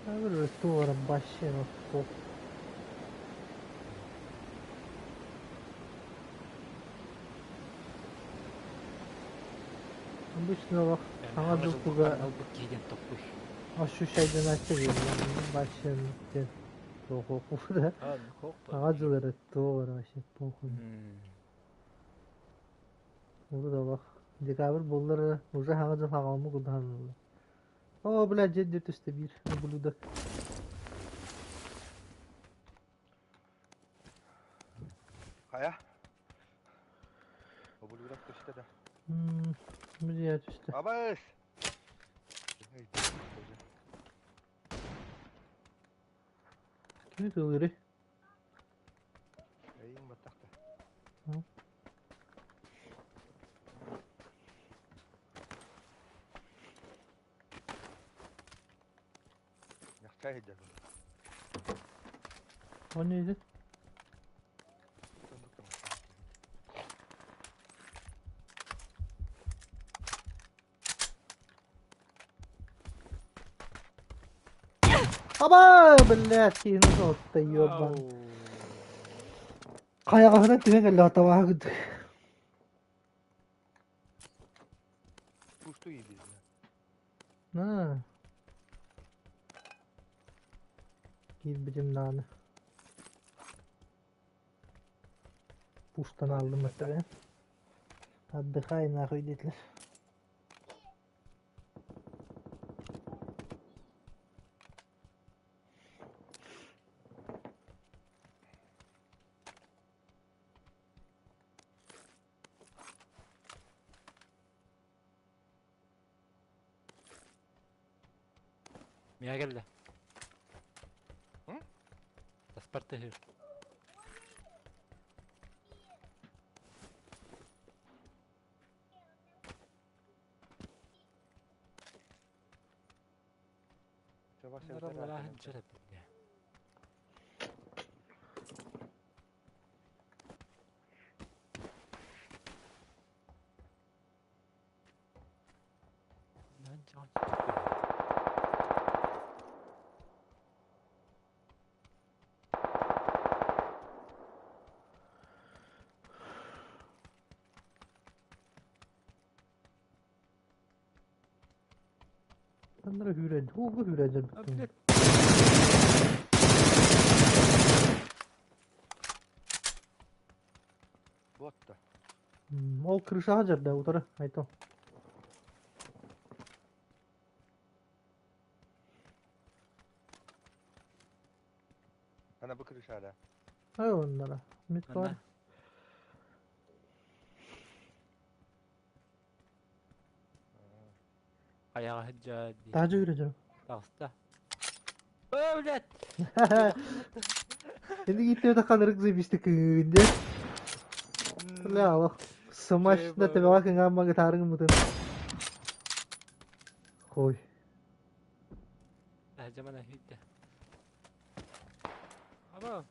А туора вообще пох. Обычно саҥа дьыл туга ощущайдыначчы вообще Саҥа дьыл эрэ туох эрэ вообще похуй. Урут олох декабрь буоллар эрэ уже саҥа дьыл хаҥалыммыт курдук саныыллар. Оо, блядь, дьиэ дьиэ түстэ биир ублюдок. Хайа? Ублюдок түстэ да. Бу түстэ. Абыс! Кими тылыры? Эйин баттахта. Яхчай сылдьар. O neydi? Аба, блядь, киһини отта ёбан. Хайаҕаһынан түһэн кэллэ табааһы курдук. Пустую иибилинэ. Аа. Киирбитим даҕаны. Пуштан алдым эттэҕэ. Отдыхай нахуй диэтилэр. Миэхэ кэллэ. М? Таспар тыһыыр. Чаба Нара севтер лара аахын сылдьар эбит. Ханнара күүрэн, ууга күүрэн дьарбыттым. Блядь. Буотта. Ол крышаҕа дьарда утары айтал. Ана бу крышада. Ай оннара. Мит бар. Манна. Айаҕа сылдьар дии. Таһдьа күүрэн дьарбыт. Таҕыста. О, блядь! Енді киттебет ханырык заебисти кыынде. Бля, алох. Смачно тебеға кыңаама гитарың мытын. Хой. Жамана хитте. Аба.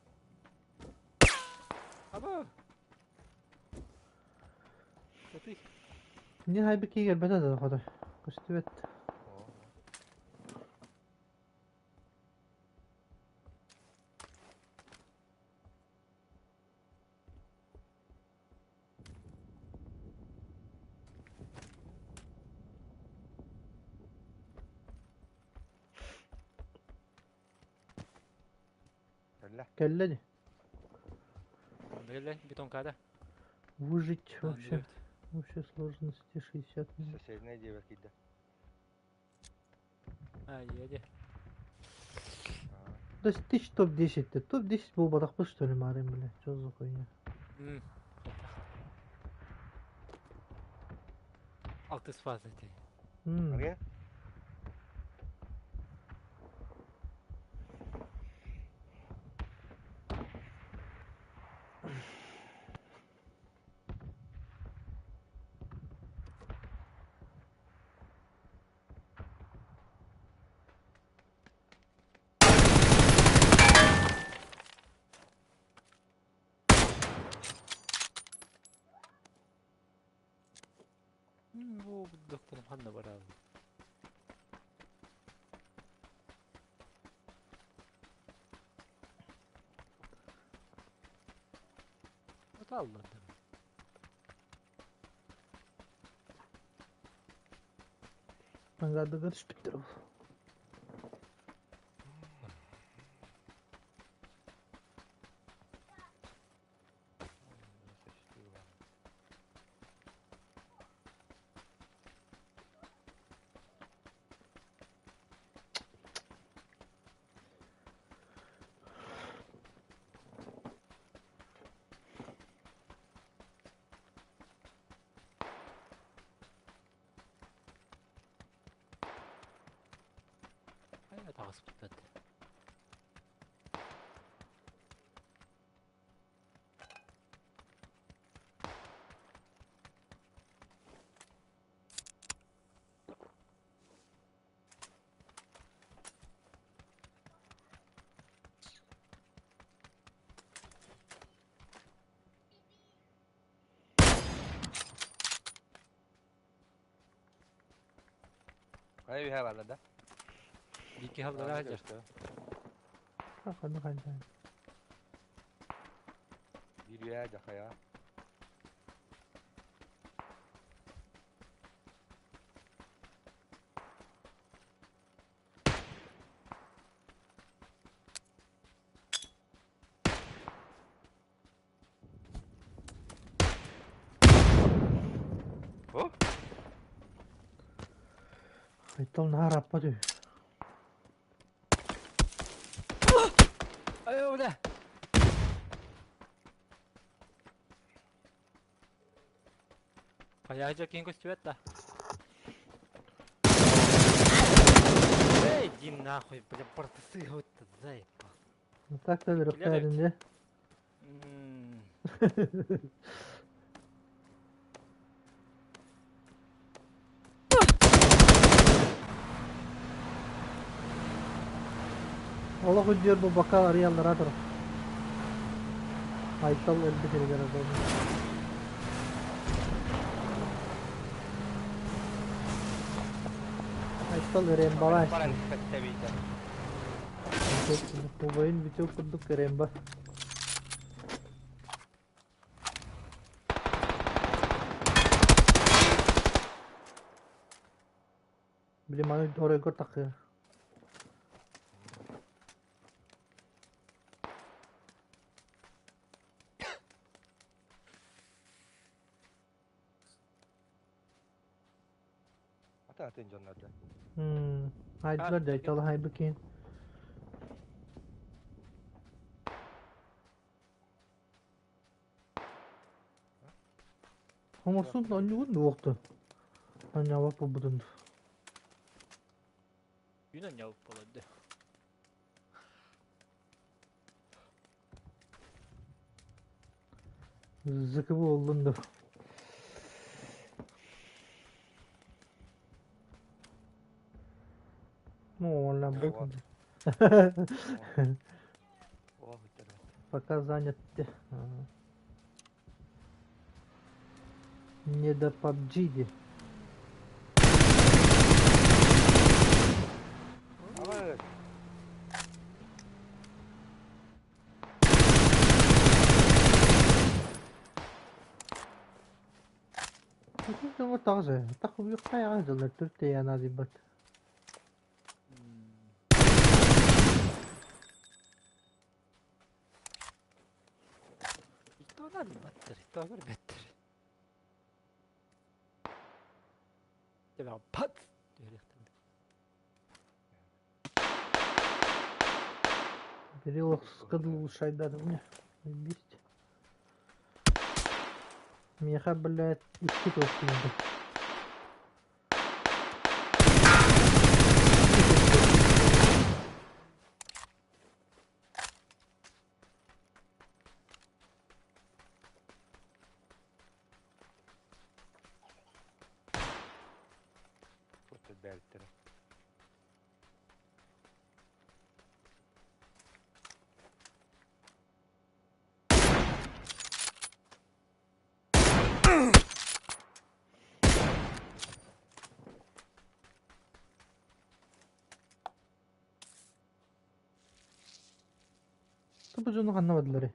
Аба. Сатый. Не хайбы кигер бета да хотой. Көстүбет. Кэллэ. Кэллэ ди. Бэлэ бетонкада. Выжить вообще. Вообще сложности 60 минут. Соседний дьиэбэр киирдэ. А, еде. То есть тысяч топ-10 ты. Топ-10 был батахпы что ли, Марин, бля. Что за хуйня? Алтыс фаза ти. Арге? Бу доктор ханна барабы. Оталларды. Ангардыгар түспүттэр ол. Айа тағыс бұттады. Хайа үһэ барла да? Дики халлара жар. Ханна ханна. Биир Үө дьахайа. О? Айтал наар аппат үһү. Ай, бля! Хайа киин көстүбэт да. Эй, иди нахуй, бля, бартысыгы-то заебал. Так да өлөрөхтөөрүн дьэ. Олох үрдүөр буолбакка арыйаллара турар. Айтал өлбүт сиригэр Айтал Рембала Баран испэттэ Убайын бүтүөх курдук Ремба. Били маны оройгор таххыа. Ата атын дьоннорда. Хайдылар да Айтал хайбы киин. Хоморсун онньугун дуохту. Онньаабат буолбутун. Күн анньаабыт буолар Зыкы буоллун да. Ну, он Пока занят. Не до PUBG. Таҕыс тахыбыйахтайаҕа дьыллар түртэйээн дибат. Баттар, беттер. Пат! Кириллов скадыл шайдады мне. Бить. Меха, блядь, икки туох. Бэлтэр. Тупо дьону ханна бардылар.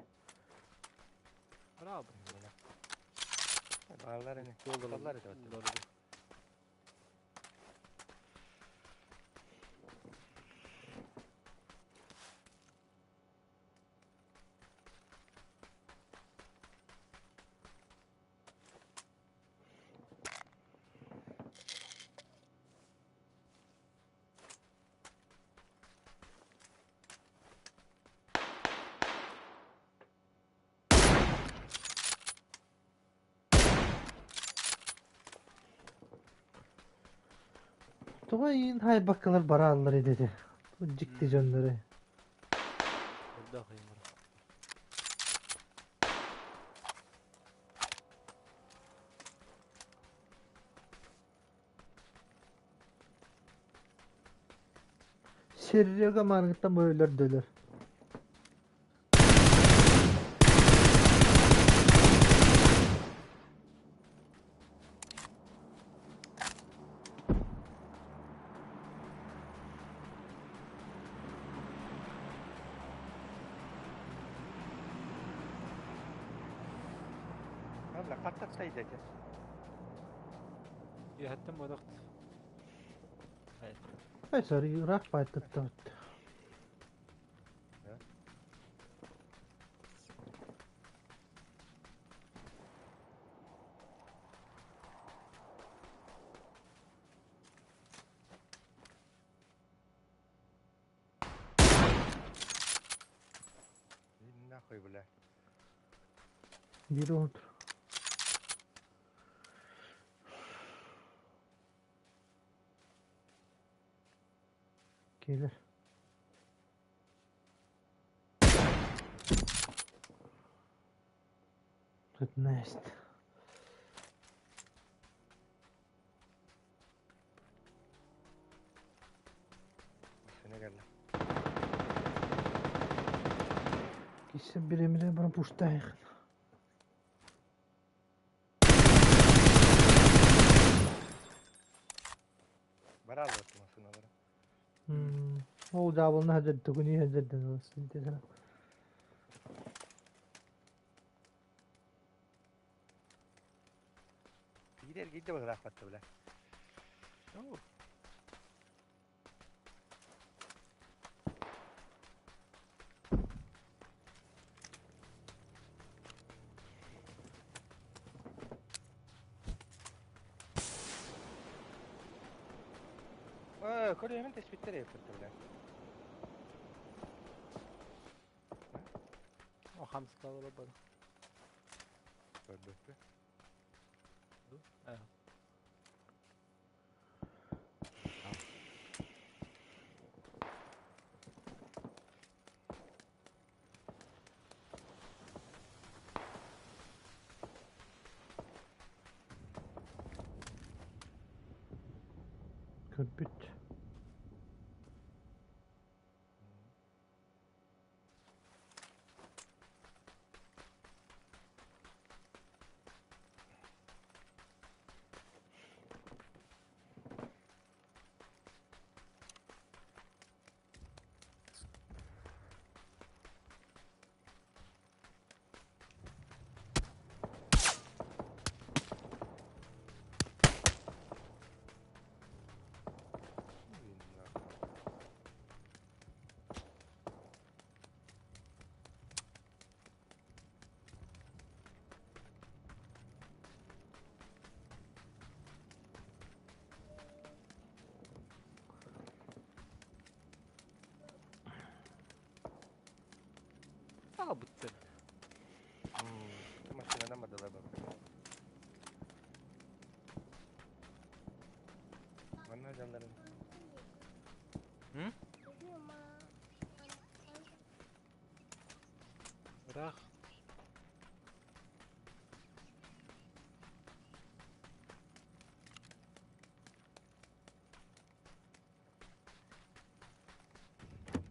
Браво. Баалар эне. Таллар это. Туга иин хай баккалар барааллар деди. Дьикти дьоннору. Орда хоймор. Серега маргыттан бөйлөр дөлөр. Хаттаттай дете. Үөһэттэн буолуохт. Ай, sorry, ыраах баайтаттабыт. Нахуй, бля. Берут. Келер. Тут Нест. Üstüne geldi. Киссе биремиле бара пустаях. Бара алып masına bara. Ол жабылны хәдер түгүни хәдерден ол. Gider gitti bak rahmetli bile. Aa, Kore hemen tespitler yaptırdı bile. О, хамскалар бар. Көрбөппү. Э. Көрбүт. А, бутты. Машинадан бадала бак. Манна жанларын. М? Рах.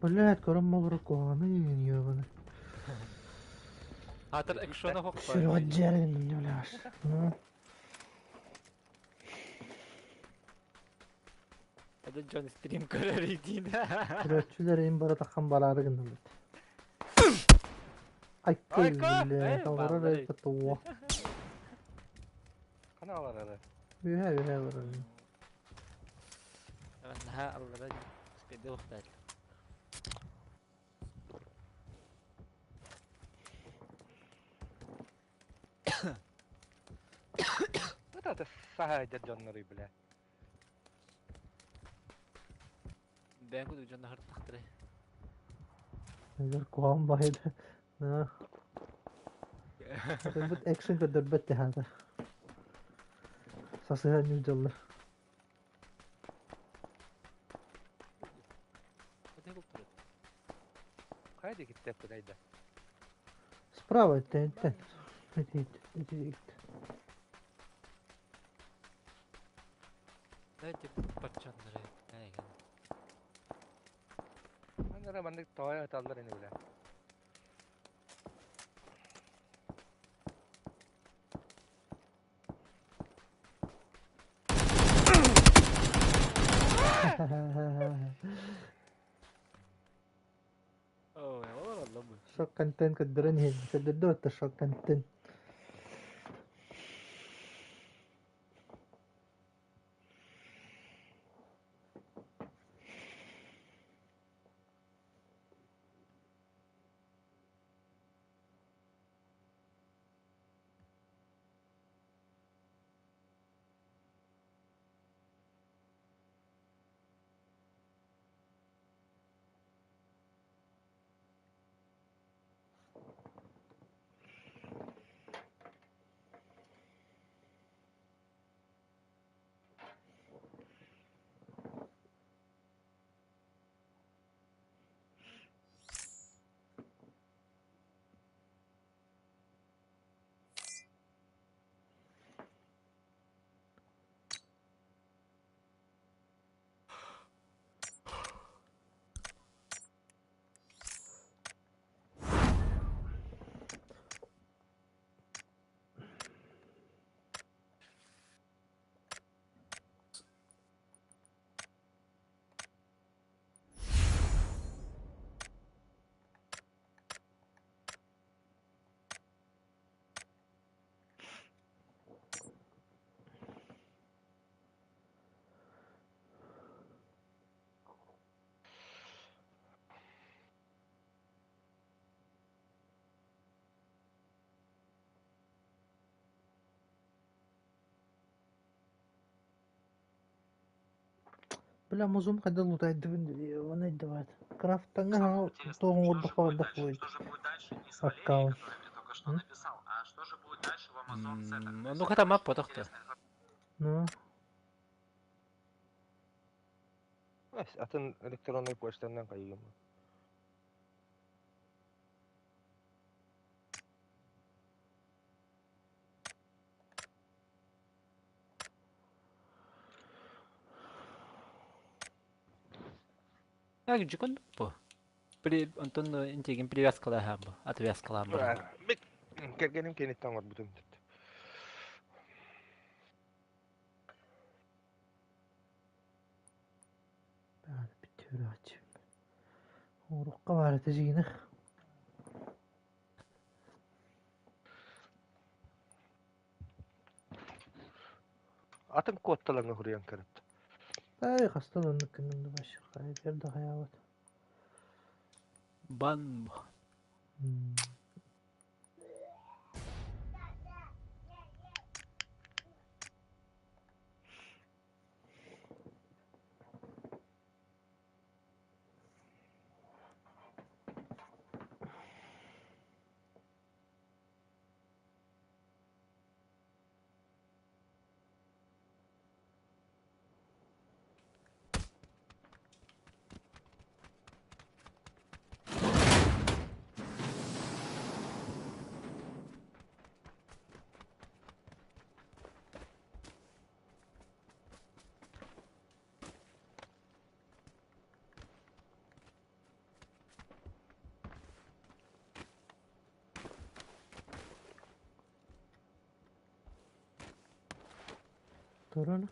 Блядь, көрөм молор куаны ёбаны. Атыр экшона хокпа. Сүрөт жерин не билеш. Ну, Это Джон стрим көрөр идин. сүрөтчүлөр эм бара таккан барары гыннан. Айкы, Айка! блядь, Эй, алары баллар. туа. Кана алар ары. Үһә, үһә барар. Ха, аллара спеде вахтар. Это сахайда жоннору бля. Бән күдү Джон хар тахтыры. Эгер куан байды. На. Бут экшен көдөрбөт хата. Сасыга нүждаллар. Это култур. Кайда кетти кудайда. Справа это. Это. Дайте патчаннары. Эй. Анара мандык тоя аталдар эни бля. Ой, олар алла бу. Шок контент көдөрөн хин. Көдөрдө шок контент. Бля, Амазон хайдах лутайдыбын өйдөбөт. Крафтаҥҥа саҥа туох оҥордоххо барбах буолуой? Аккаунт. Ну хатамап потохто. Ну, Атын электроннай почтанан хайыым. Так, дьукун бу. При онтон интигин привязкалаһаан бу, отвязкалаан баран. Кэргэним кэнниттэн оҥорбутум. Урукка баар этэ дьиҥинэ. Атын куотталаҥа хуруйан көрөт. Ай, хастан оннук гынным да вообще хайа да хайаабат. Бан Туран.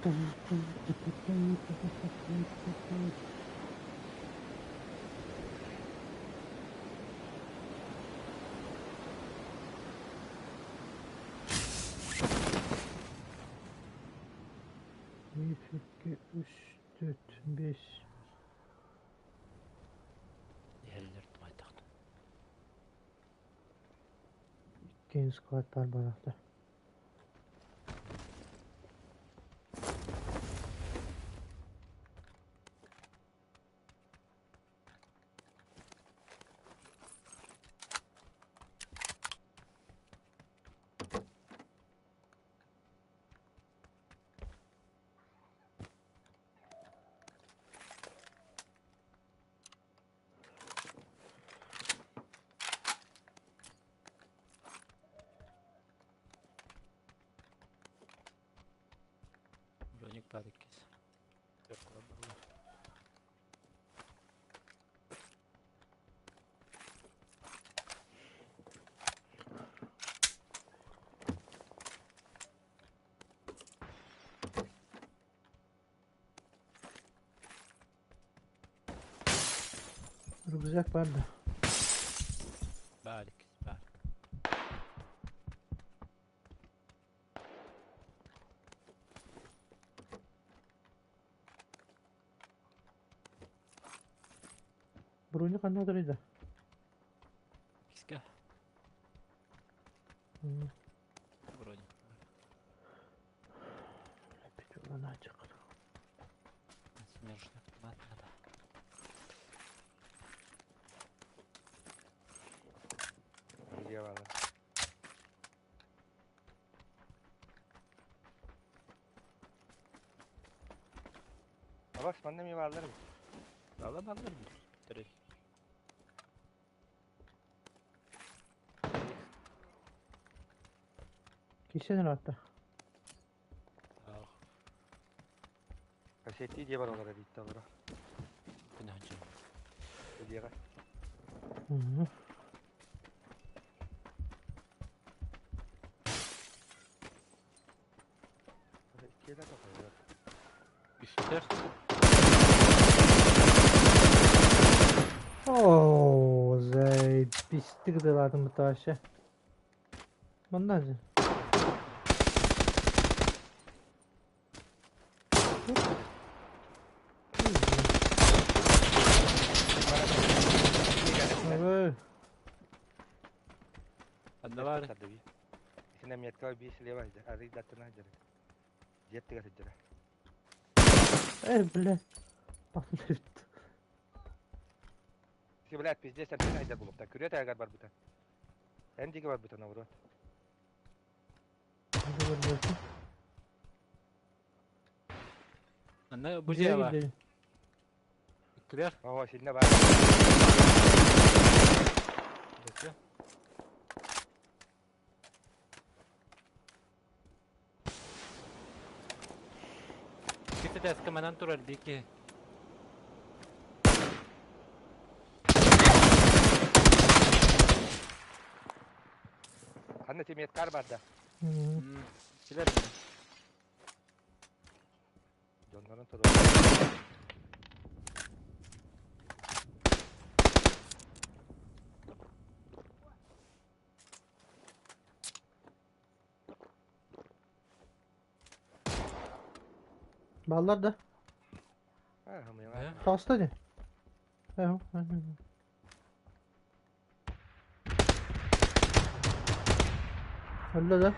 Bir, iki, üç, dört, beş. Иһэллэр тумайтахтын. Киин склад баар буолуохтаах. Броник баар иккис. Рюкзак баар да? Баар иккис баар. Броня ханна да? Иккискэ. Броник. Смержный автомат надо. Где баалар? Абас манна эмиэ бааллар эбит. Алла баллар бит. Кисен ыраатта. Ах, Кассеттии дьиэ бар олорор эбит олоро. күнәһчү. Дьиэҕэ. Иккиэлэ тоҕойор. Үстэр. Оо, заебись гыдылаатым буташы. Манна же. Ой, Анна бар. Итинэ метка биир слева арый даттана дьара. Дьиэт тыга сылдьара. Эй, бля. Пахнет. Си, блядь, пиздец, антенна айдар булуптар. Күрүө тайгар барбыта. Эн диги барбыта, наоборот. Анна бу дьиэ бар. Иккилэр. Ого, синне бар. Бөкө. Икки этээскэ манан турар бики. Ханна ти меткар бар да. Силер. Дьоннорун туруор. Баллар да. А, хамыйа. Таста дии. Өллө да.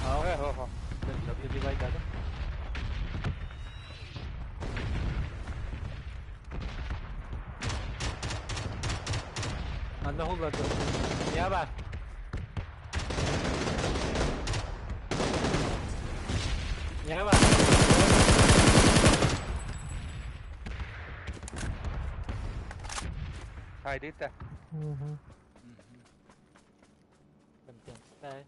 Э, хо, хо. Анна хулларды. Я бар. Я бар. Хайдыта. Контент.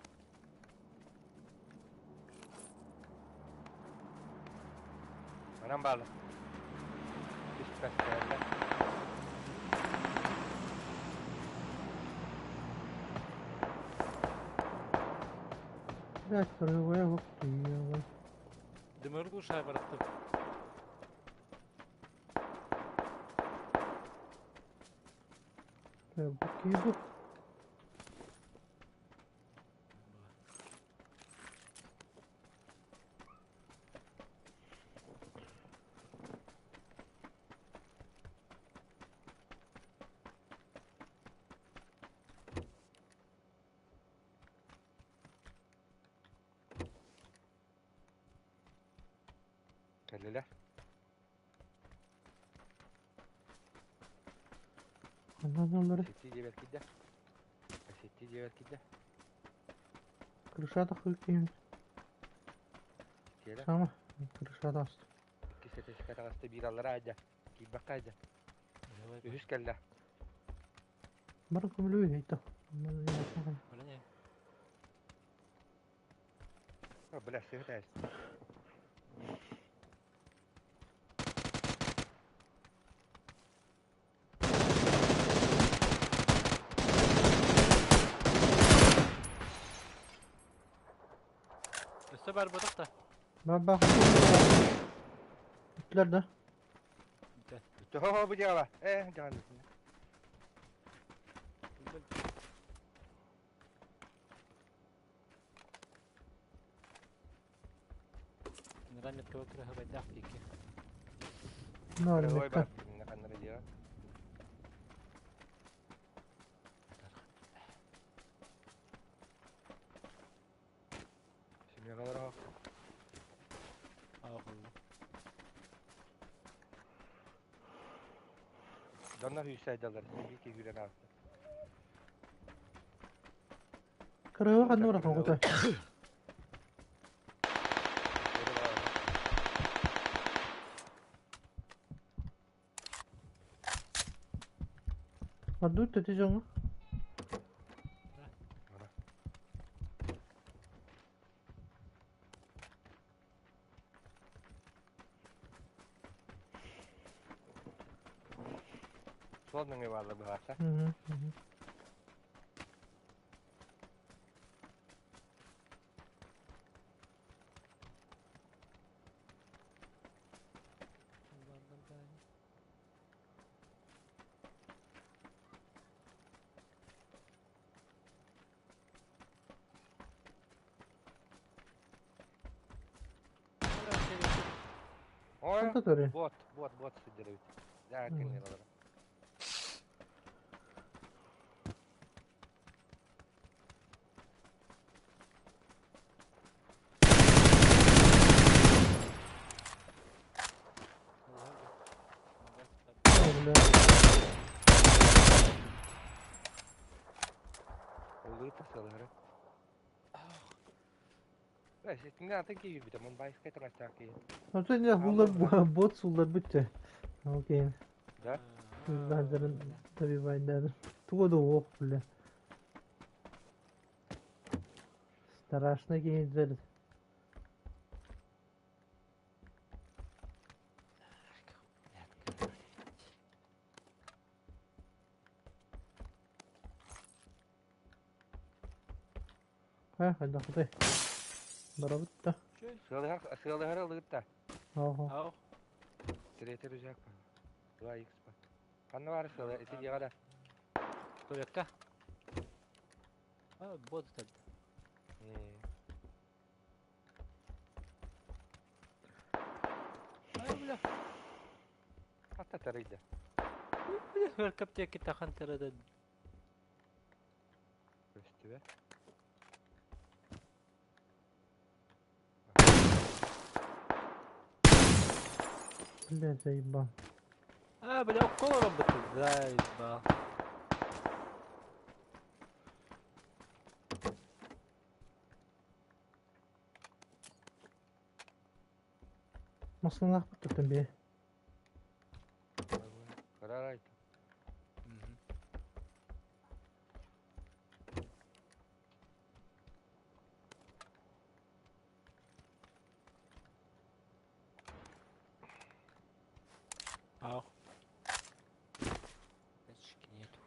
Манан баалар. Түспэттээллэр. Блядь, прыгай, вот ты. Дымыр глушай барахтып. Бу киһи. Кэллилэр. Ханна олары? Сетти диэбэр киирдэ. Сетти диэбэр киирдэ. Крышата хыккин. Киэлэ. Сама. Крышата аст. Иккис этээскэ таҕыста биир аллара айда. Киирбэккэ айда. Үһүс кэллэ. Бары көмөлүү хейта. О, бля, сыһыт ээс. Өссө бар буолуох да. Баба. Бүттүлэр да? Бүттэ. Хо-хо, бу дьыала. Э, дьаҕан. Ныран меткаба кыраһабайдаах пики. Ноль Ой, метка. бар. Ханнара дьыала. Семьягалар ах. Ааҕылла. Доннор хүйсайдалар. Биир киһи күүрэн ааста. Кырыа ханна барар хоҕута? Ордук төтү дьоҥҥо. Суол нөҥүө бааллар быһаарса. Ой, Ханта төрү? бот, бот, бот сылдьар эбит. Дьаа, кинилэр олорор. Бля. Ылыыта сылыһары. Э, ситиннэ атын киһи бүтэ, мун байыскай таҥастаах киһи. Оттон не хуллар бот суллар бүттэ. Окей. Да? Баздарын добивайдады. Туга да ох, бля. Страшно кейдер. Ха, хайда хутай. Барабытта. Сыалыһар, сыалыһары ылыытта. Ого. Ау. Третий рюкзак. 2 х Ханна баар сыалы, ити дьиэҕэ да. Тулекка. А, бот тад. Ай, бля. Хатта тарыйда. Бля, хөркөптеки тахан тарадан. Көстүбэ. Бля, заебал. А, бля, около быты. Заебал. Масланах туттум бе. Карарайт. Ау. Тачки нету.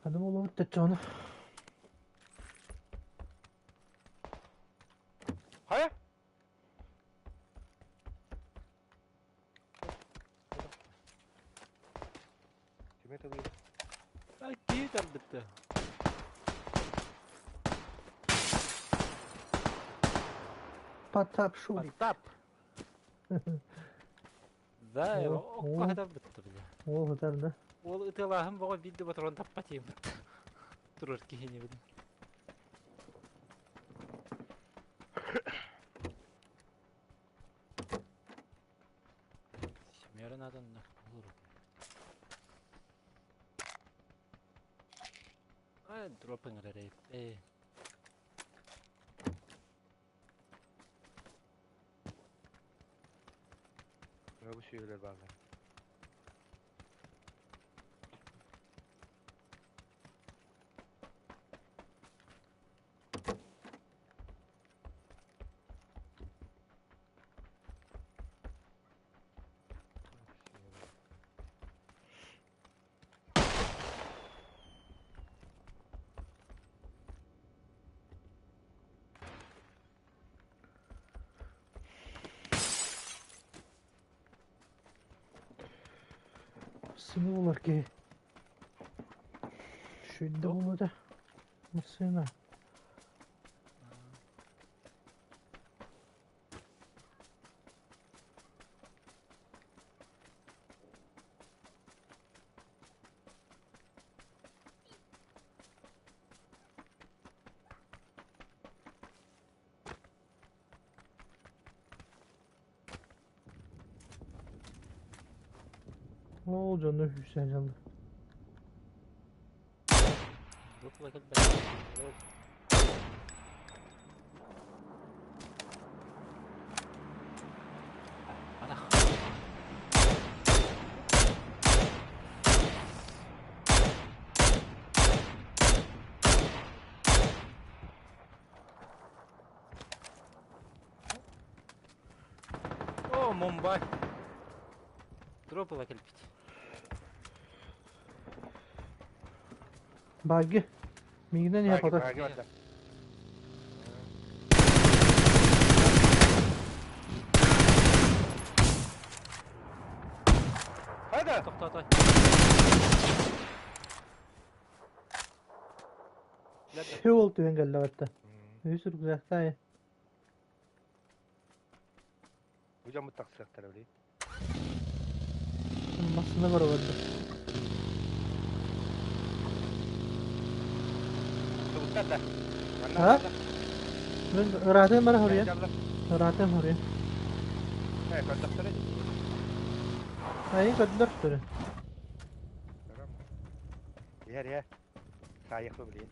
Hadi oğlum canı. Хайа? Ким это выйдет? А, кии тарбытты. Потап шурик. Потап. Да, О, окко о. хатар бытты, бля. О, хатар да. Ол ытыалааһын боҕо биир да патрон таппат иэммит. Турар киһини билин. Семерын адынна. Ай, дроп ыҥырар э. Бу сүөһүлэр бааллар. Массыына булар киһи. Шүйдэ булута. Массыына. Ол дьону үһүсээн дьалла. О, Мумбай. Дроп ыла кэлбит. Баги. Миигинэн иһэ хотор. Баги барда. Хайда? Тоқтатай. Ол түһэн кэллэ батта. Үс рюкзактаай. Бу дьоммут тахсыахтара били. Массыына барабарда. Тугуттар да. А? Мен ыраатыам бара хоруйан. Ыраатыам хоруйан. Э, көрдөхтөрө. Айы көрдүлэр түрү. Иһэр иһэр. Саайыахпы билигин.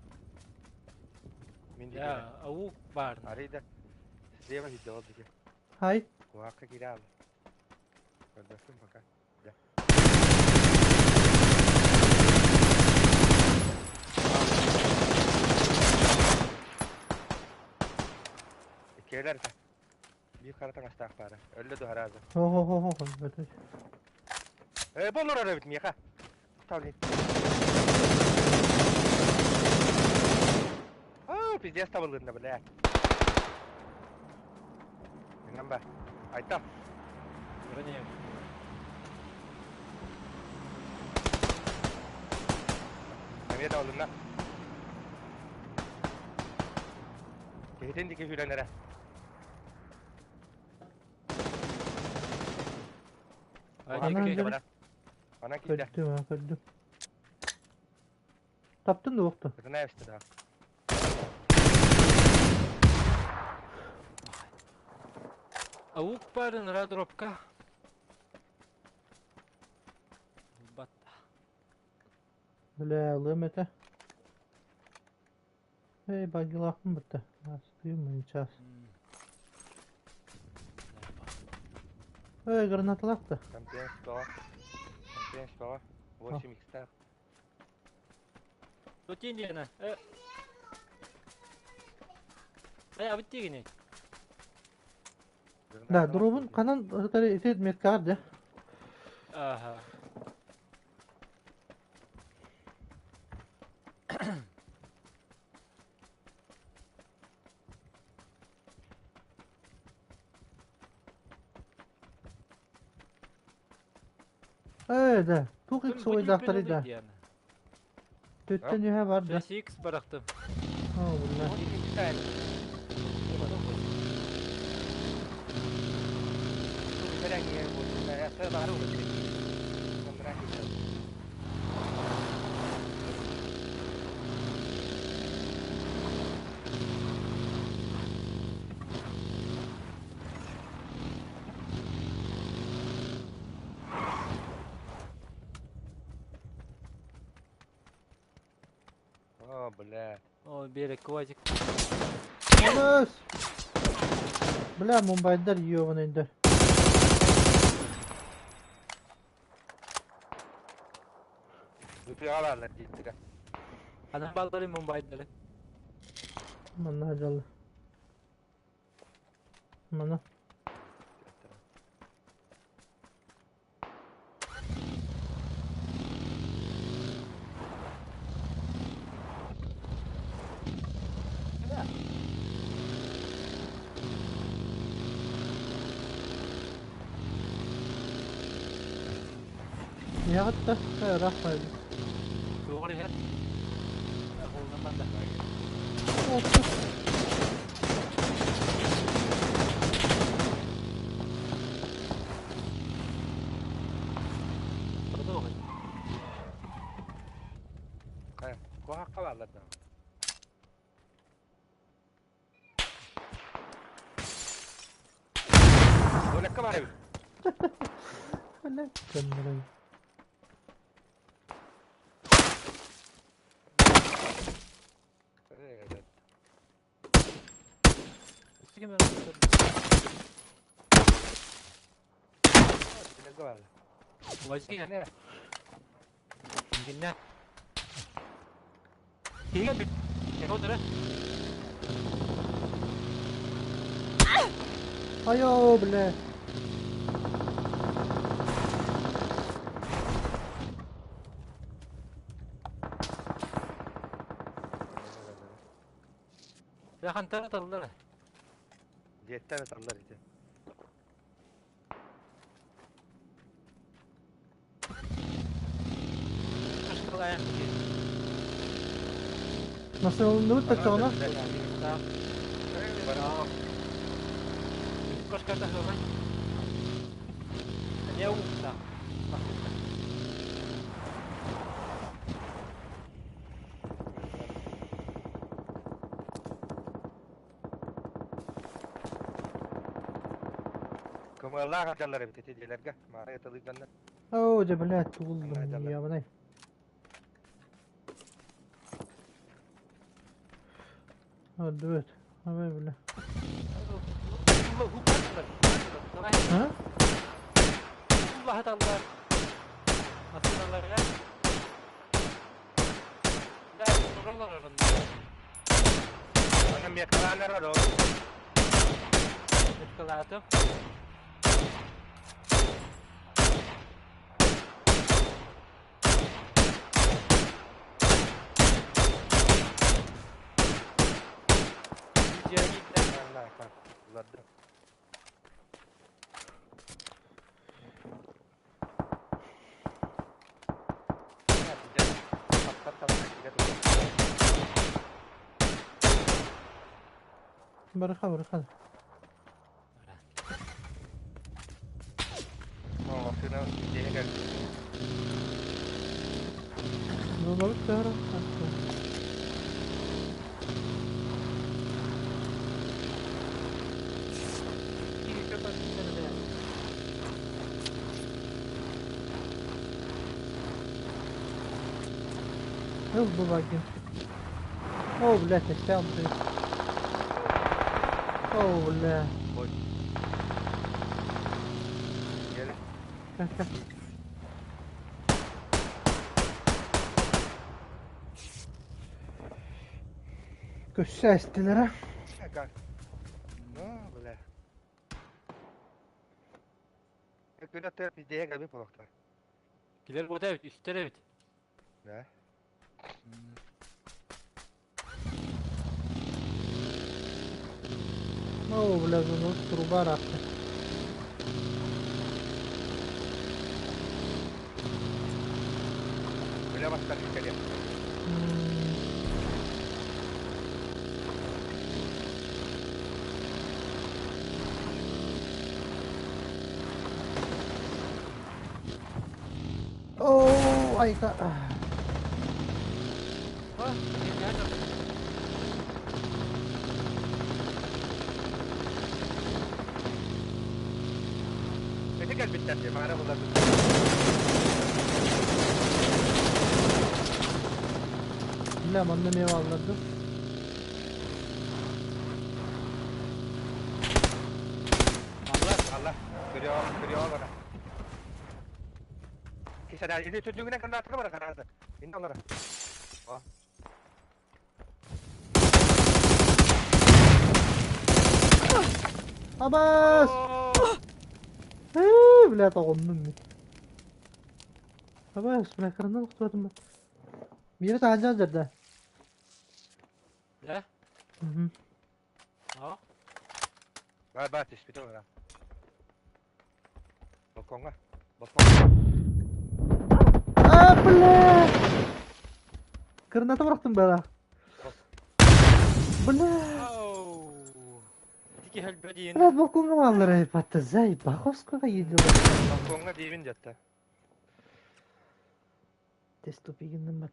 Мин Я, аук бар. Арыйда. Слева сидде ол диги. Хай. Куһаакка киирэ аалла. Көрбөппүн пока. Да. Иккиэлэр да. Биир хара таҥастаах баара. Өллө дуо арааза. Хо-хо-хо-хо. Э, бу олорор эбит миэхэ. Тавлин. Аа, пиздец табылынна, бля. Иннан ба. Айта. Броня. Эмиэ табылынна. Киһитин диэки сүүрэн эрэ. Анан Анан киирдэ. Көрдүм, а, көрдүм. Таптын да уохту. Ытына эбистэ да. Аук барын радропка. Батта. Бля, ылыам этэ. Эй, багилаахпын бытта. Астыым мин час. Эй, гранаталаах да. Компенс баҕа. Компенс баҕа. 8 икстаах. Тутин диэна. Э. Э, абыт тигини. Да, дробун ханан ытары ити меткаар да. Ага. Э, да. Тух икс ойдаахтары да. Төттөн үһэ бар да. 6x барахтым. О, бля. 8 икстаах. Биэрэккэ уазик. Аныс! Бля, мумбайдар ёбаныйдар. Ытыалаалар диэттэрэ. Анан баллары мумбайдары. Манна дьалла. Мана. Яҕытта ыраах байбыт. Туоҕар иһэр. Оҕолунан барда. Куһахха бааллар да. Олекка бар эбит. Бля, көннөрөй. Айоо, бля. Диэттэн аталлар ити. Nasıl taçona? Кымыаллаах аталлар эбит ити дьиэлэргэ. Маара ыталыйданнар. Оо, дьэ, блядь, тууллум ябанай. Öldü Абай, бля. Ha? Барыха, барыха. Ну, Ыл бу. О, блядь, я сел, блядь. О, бля. Как, как? Көссө эстилер, а? Ну, бля. Күнә пиздеге кәби полоктар. Килер бу да бит, үстер бит. Да. О, бля, ну труба рахта. Бля, бастар кэле. О, айка. Эти кэлбиттер де, мара булар. Бля, манна не алларды. Күрүө олора. Кисada ini tujuhnya kena terus mana karena ini olora. Oh. Абаас! Ээ, бля, тоҕуннум мин. Абаас, бля, кырынан охтубатым ба. Мира таһырдьа сылдьар Да? Мгм. А? Ба ба түспүтэ олора. Балкоҥҥа. Балкоҥҥа. А, бля! Кырната бырахтым бала. Бля! Оу! Ити киһи Бля, балкоҥҥа бааллар батта заебаховского едила. Балкоҥҥа диибин дьатта. Тест тупигиннан бат.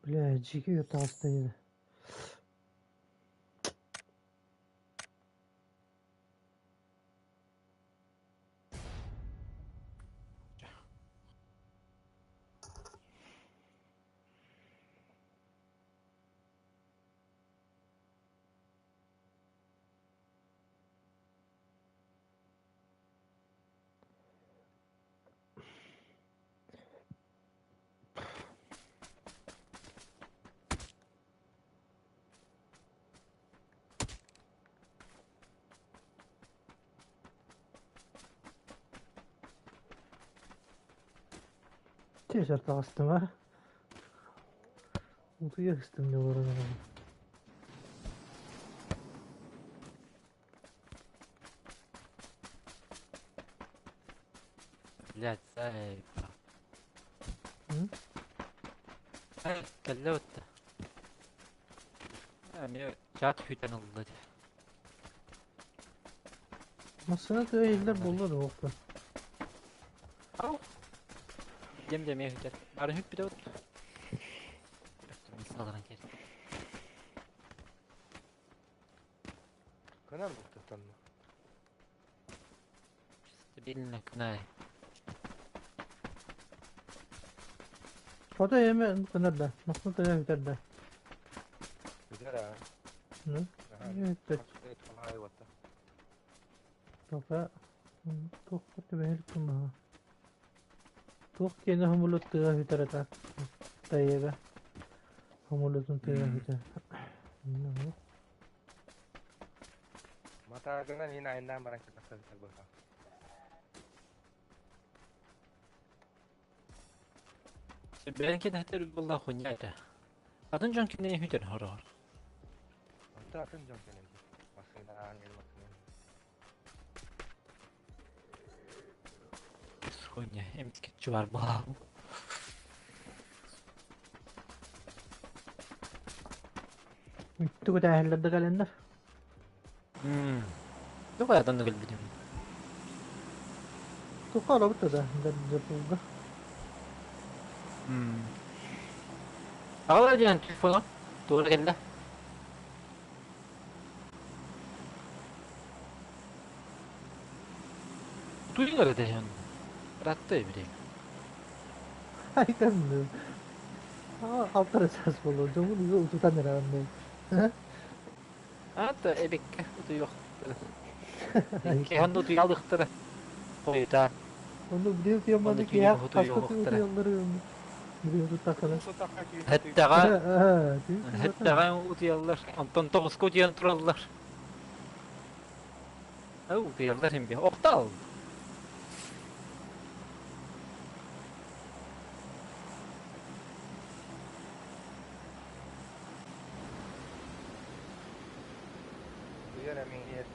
Бля, дьиги таҕыста Чэ таҕыстым а. Утуйа сыстым дьэ олорон олорон. Блядь, заебал. М? Кэллэ бытта. Эмиэ чат күүтэн ылла дии. Массыына тыа иһиллэр буолла да уоппа. Ау! Дем да эмиэ хүтэр. Бары хүппүтэ бут. Саларан кэр. Кынар буктаттанна. Билинэ Фото эме гынар да, махны тыга бүтэр да. Бүтэр аа. Ну, Аһа. бүппэт. Тока туох түбэһэр кумаха. Туох киэнэ хомулут тыга бүтэр ата. Тайыга. Хомулутун тыга бүтэр. Ну, Матаагынан иин айаннаан баран кытахса бүтэр быһа. Бэйэн кэнэһэтэр буолла хуйня этэ. Атын дьон кинини хүтэр хороҕор. Онто атын дьон кэлэн массыына аан массыына. Хуйня, эмискеччи бар буолаа. Тугу тээһэллэр да кэлэннэр. Туга атын да кэлбитим. Туха олобут да дьапулга. Аҕалар диэн телефону туора кэллэ. Утуйуҥ эрэ дэһэн. Ыратта эбит. Айканны. Алтара саас буолуо. Дьоҥун утутан эрэ онно. Ата эбиккэ утуйуохтара. Киһи утуйалыхтара. Хойутаан. Онно билиэ утуйамманы Онно киһи түүнү хаска утуйуохтара. утуйаллары билиэ утуттаххына. Хэттэҕэ хэттэҕэ утуйаллар. Онтон тоҕуска утуйан тураллар. Утуйаллар химби. Охтал. Уйар эмиң иһэр.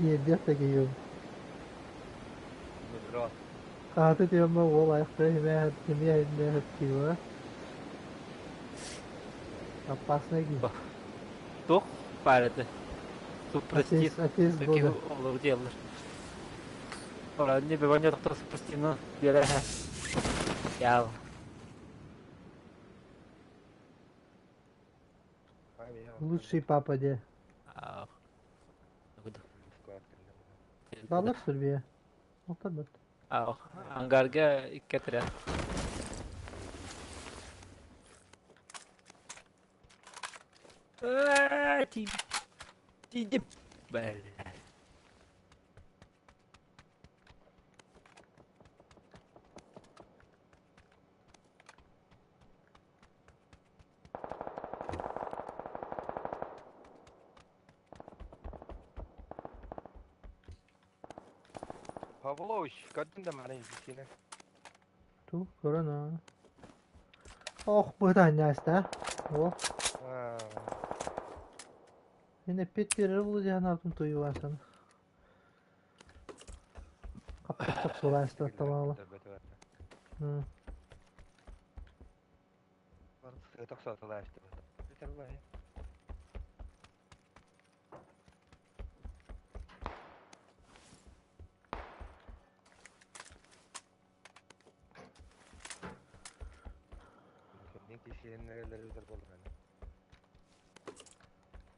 Иэрдиэх да киһи. Бро. Хааты тиэмэ уол айахта химээ химээ химээ киһи. Опасный киһи. Туох баар этэ? Супростит. Отец, отец года. Олору диэллэр. Ора не беванья доктор супростина биэрэ. Ял. Лучший папа де. Баллар сүрбие. Оттар бат. Ангарга икки отряд. Тиийдим. Павлович, көрдүн да маны илдьитиинэ. Ту, көрөн аа. Ох, быһыта О. Мен эппит биэрэр булу диэн аатын туйулаасан. Хаппыттап суолаастар табаала.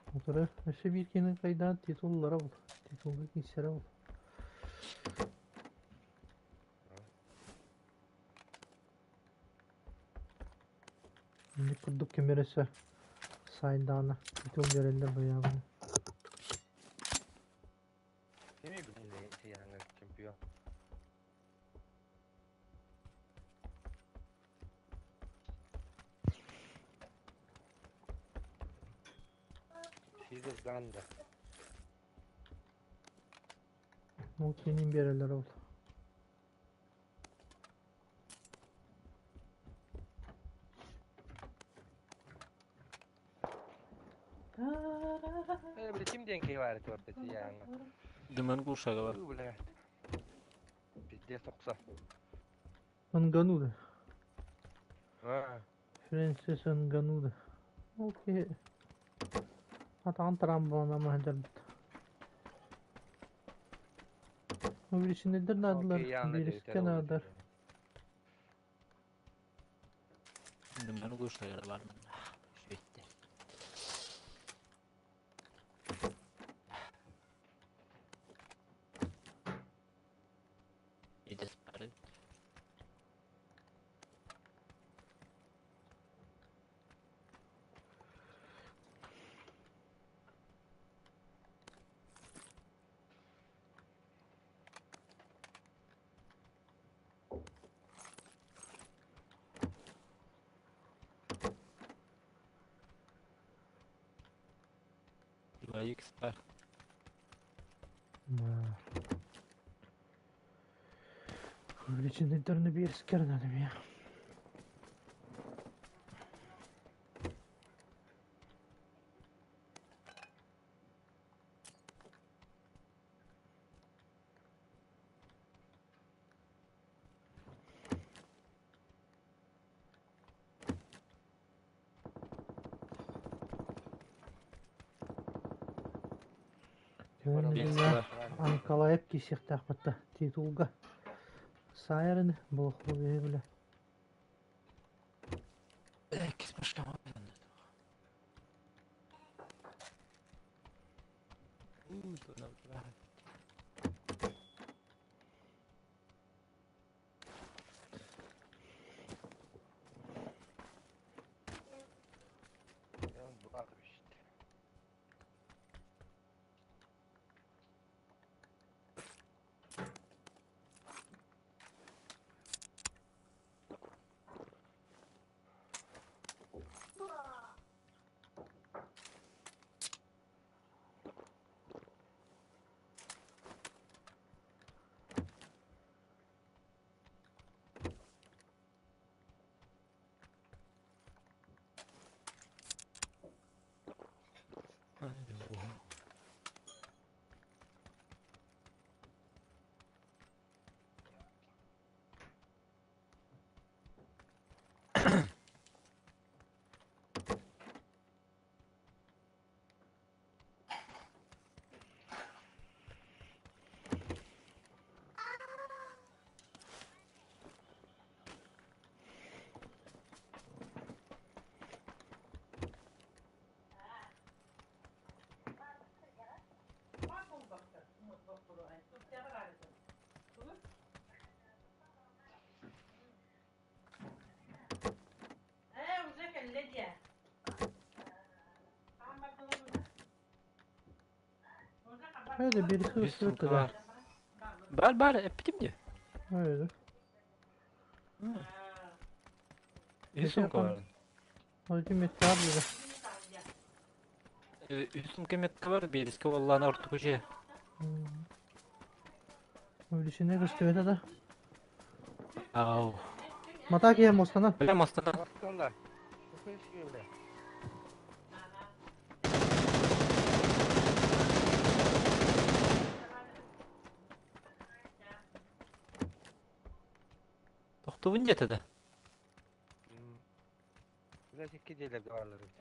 Отыры, өссө биир киһини кайдаан титуллара бул. Титулга киирсэрэ бул. Инник курдук ким эрэ сайдаана титул биэрэллэр быйаабына. Кими билин чемпион. Сизер Ганда. Ол киинин биэрэллэр ол. Били ким диэн киһи баар этэ орто тиийээҥҥэ. Дыман куршага бар. Бля. Пиздец тохса. Нгануда. Аа. Фрэнсис Нгануда. Ол киһи атаҕын трамбона маһдьарбыт. Увеличенныйдар наадалар, биирискэ наадар. Дыман куршага бар. Швейттер. X бар. Увеличенный биэрскэр надо мне. Николаев киисиэхтээхпит титулга саайарын болоху бile. Иккис башка. Öyle birisi ısırttı da. Бар бар эппитим дии. Öyle. Үс сумка бар. Владимир Табли. Үс сумка метка бар, биирискэ буоллаҕына ордук үчүгэй. Увеличение көстүбэтэ да. Ау. Мата киһи муостанан. Бля, мостана. Мостонда. Бля. Тохтубун диэтэ да. Бля, икки дьиэлэргэ бааллар эбит.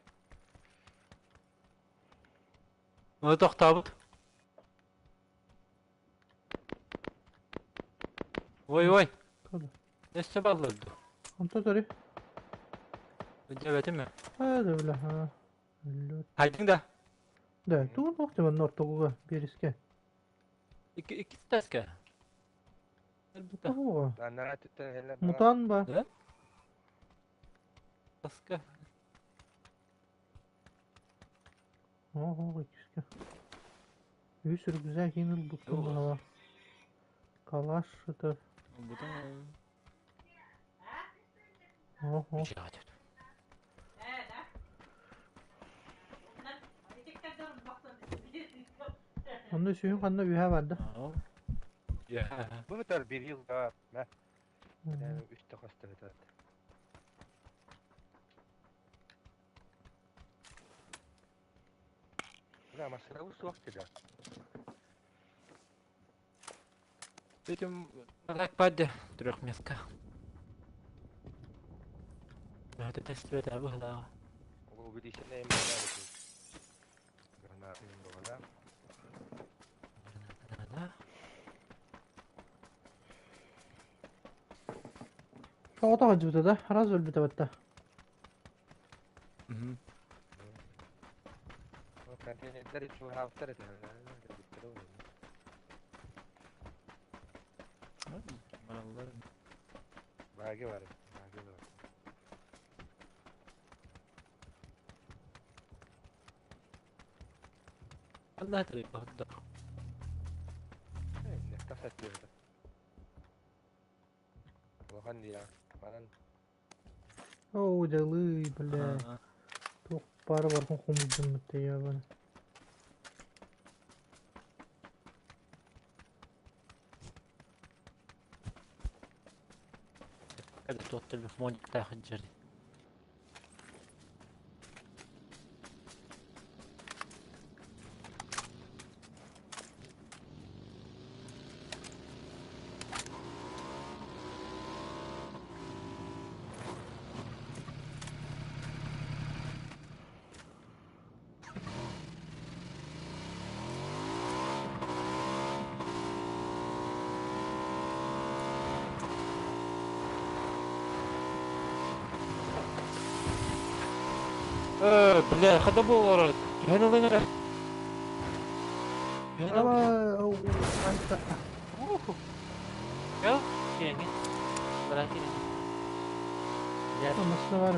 Ой, тохтообут. Ой, ой. Тула. Өссө баллар дуу. Онто төрү. Өйдөөбөтүм ээ. Hadi бля. Ha. Лөт. Хайдыҥ да. Да, тугун охтыман нортогуга бериске. Икки икки таска. Тугуга. Анараа түттэн хэллэр Мутан ба. Да? Таска. Ого, иккиске. Үс рюкзак инил буттун баҕала. Калаш это. Бутун. Ого. Онно сүүһүн ханна үһэ барда. Я. Бу бытар бир йылга мә. Үстэ хосто бытар. Бля, машина суох да. Этим так паде трехместка. Это тест это было. Увеличенное именно. Гранаты да. Да. Тоҕото хадьыбыта да, раз өлбүтэ батта. Угу. Контейнердер чуһаабыттар этэ. Баги бар. Баги бар. الله تريد. Тахсат диэбит. Улахан дии манан Оо, дьалый, бля. Туох бары бархун хомуйдум я баны. Туох мониктаах дьэр. Бля, хада буолар. Түһэн ылын эрэ. Түһэн ыл. Кэл, киэҥи. Бара киэҥи. Машина бар.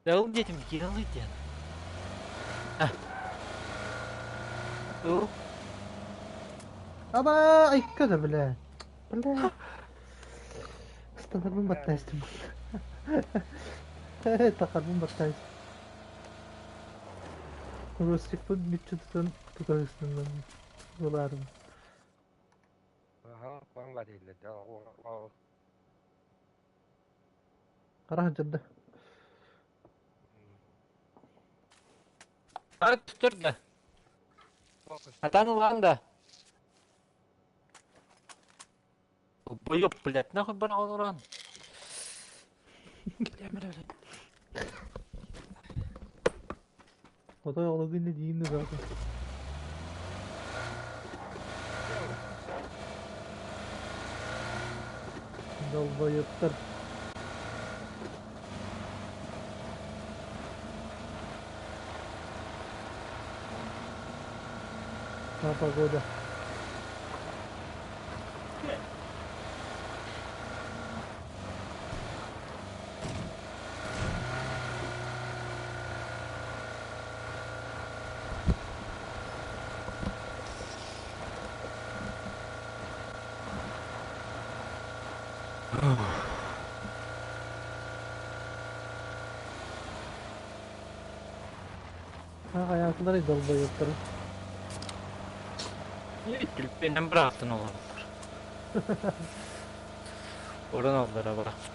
Ыл диэтим, киирэн ыл диэн. Ыл. Аба, айка да, бля. Бля. Ыстанарбын баттаастым. Тахарбын баттаастым. Ростикпын мүччү тутан тута ыстанным. Булаарым. Хара сылдьарда. Ар түттүр да. Атан ылан да. Боёп, блядь, нахуй бара олорон. Отой оҕолоргун да диин да баҕата. Долбоебтар. На погода. Хайаатылар долбоебтар. Түлпенен быраактын олордор. Орон олдора быраактар.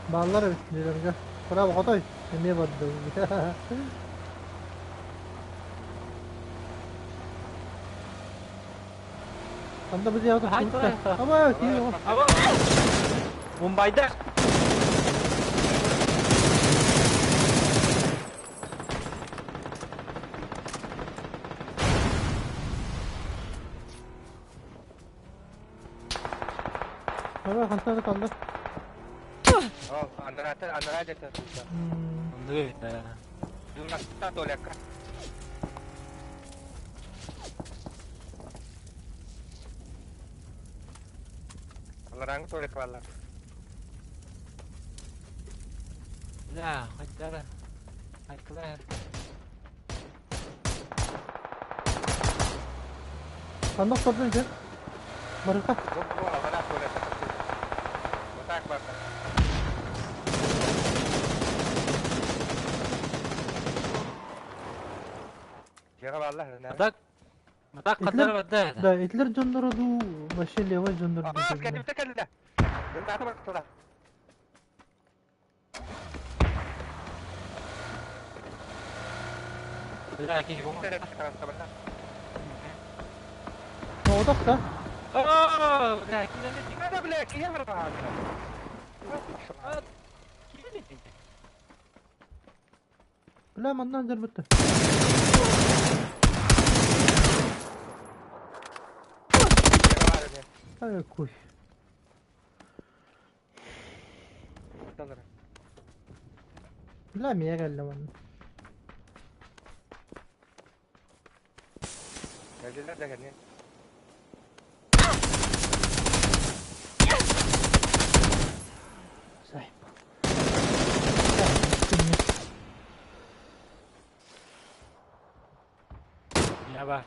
Бааллар эбит кинилэргэ. Браво, хотой! Эмиэ бардым. Ханна бу дьиэҕэ тахсыбыттар? Аба, киһи Аба! Мумбайда! Аба, хантан да талла. Анараа дэтэ. Оннук эбит. Дуннаста туалекка. Аларааҥы туалекка бааллар. Да, хайдара. Айкылар. Ханна охтордун дьэ? Барыта. Бу алараа туалекка. Атак бар. Дьиэҕэ бааллар. Атак Атак ханнара барда? Да, итилер дьонноро дуу, вообще левый дьоннор дуу. Кэлбитэ кэллэ. Граната баттыла. Бля, киһи бу. Тоҕотох да? Аа, бля, киирэн Надо, бля, киһи барбаҕа. Бля, манна дьарбытты. Ай, куй. Бля, мия кэллэ манна. Кэллилэр да кэннин. Сайп. Я ба.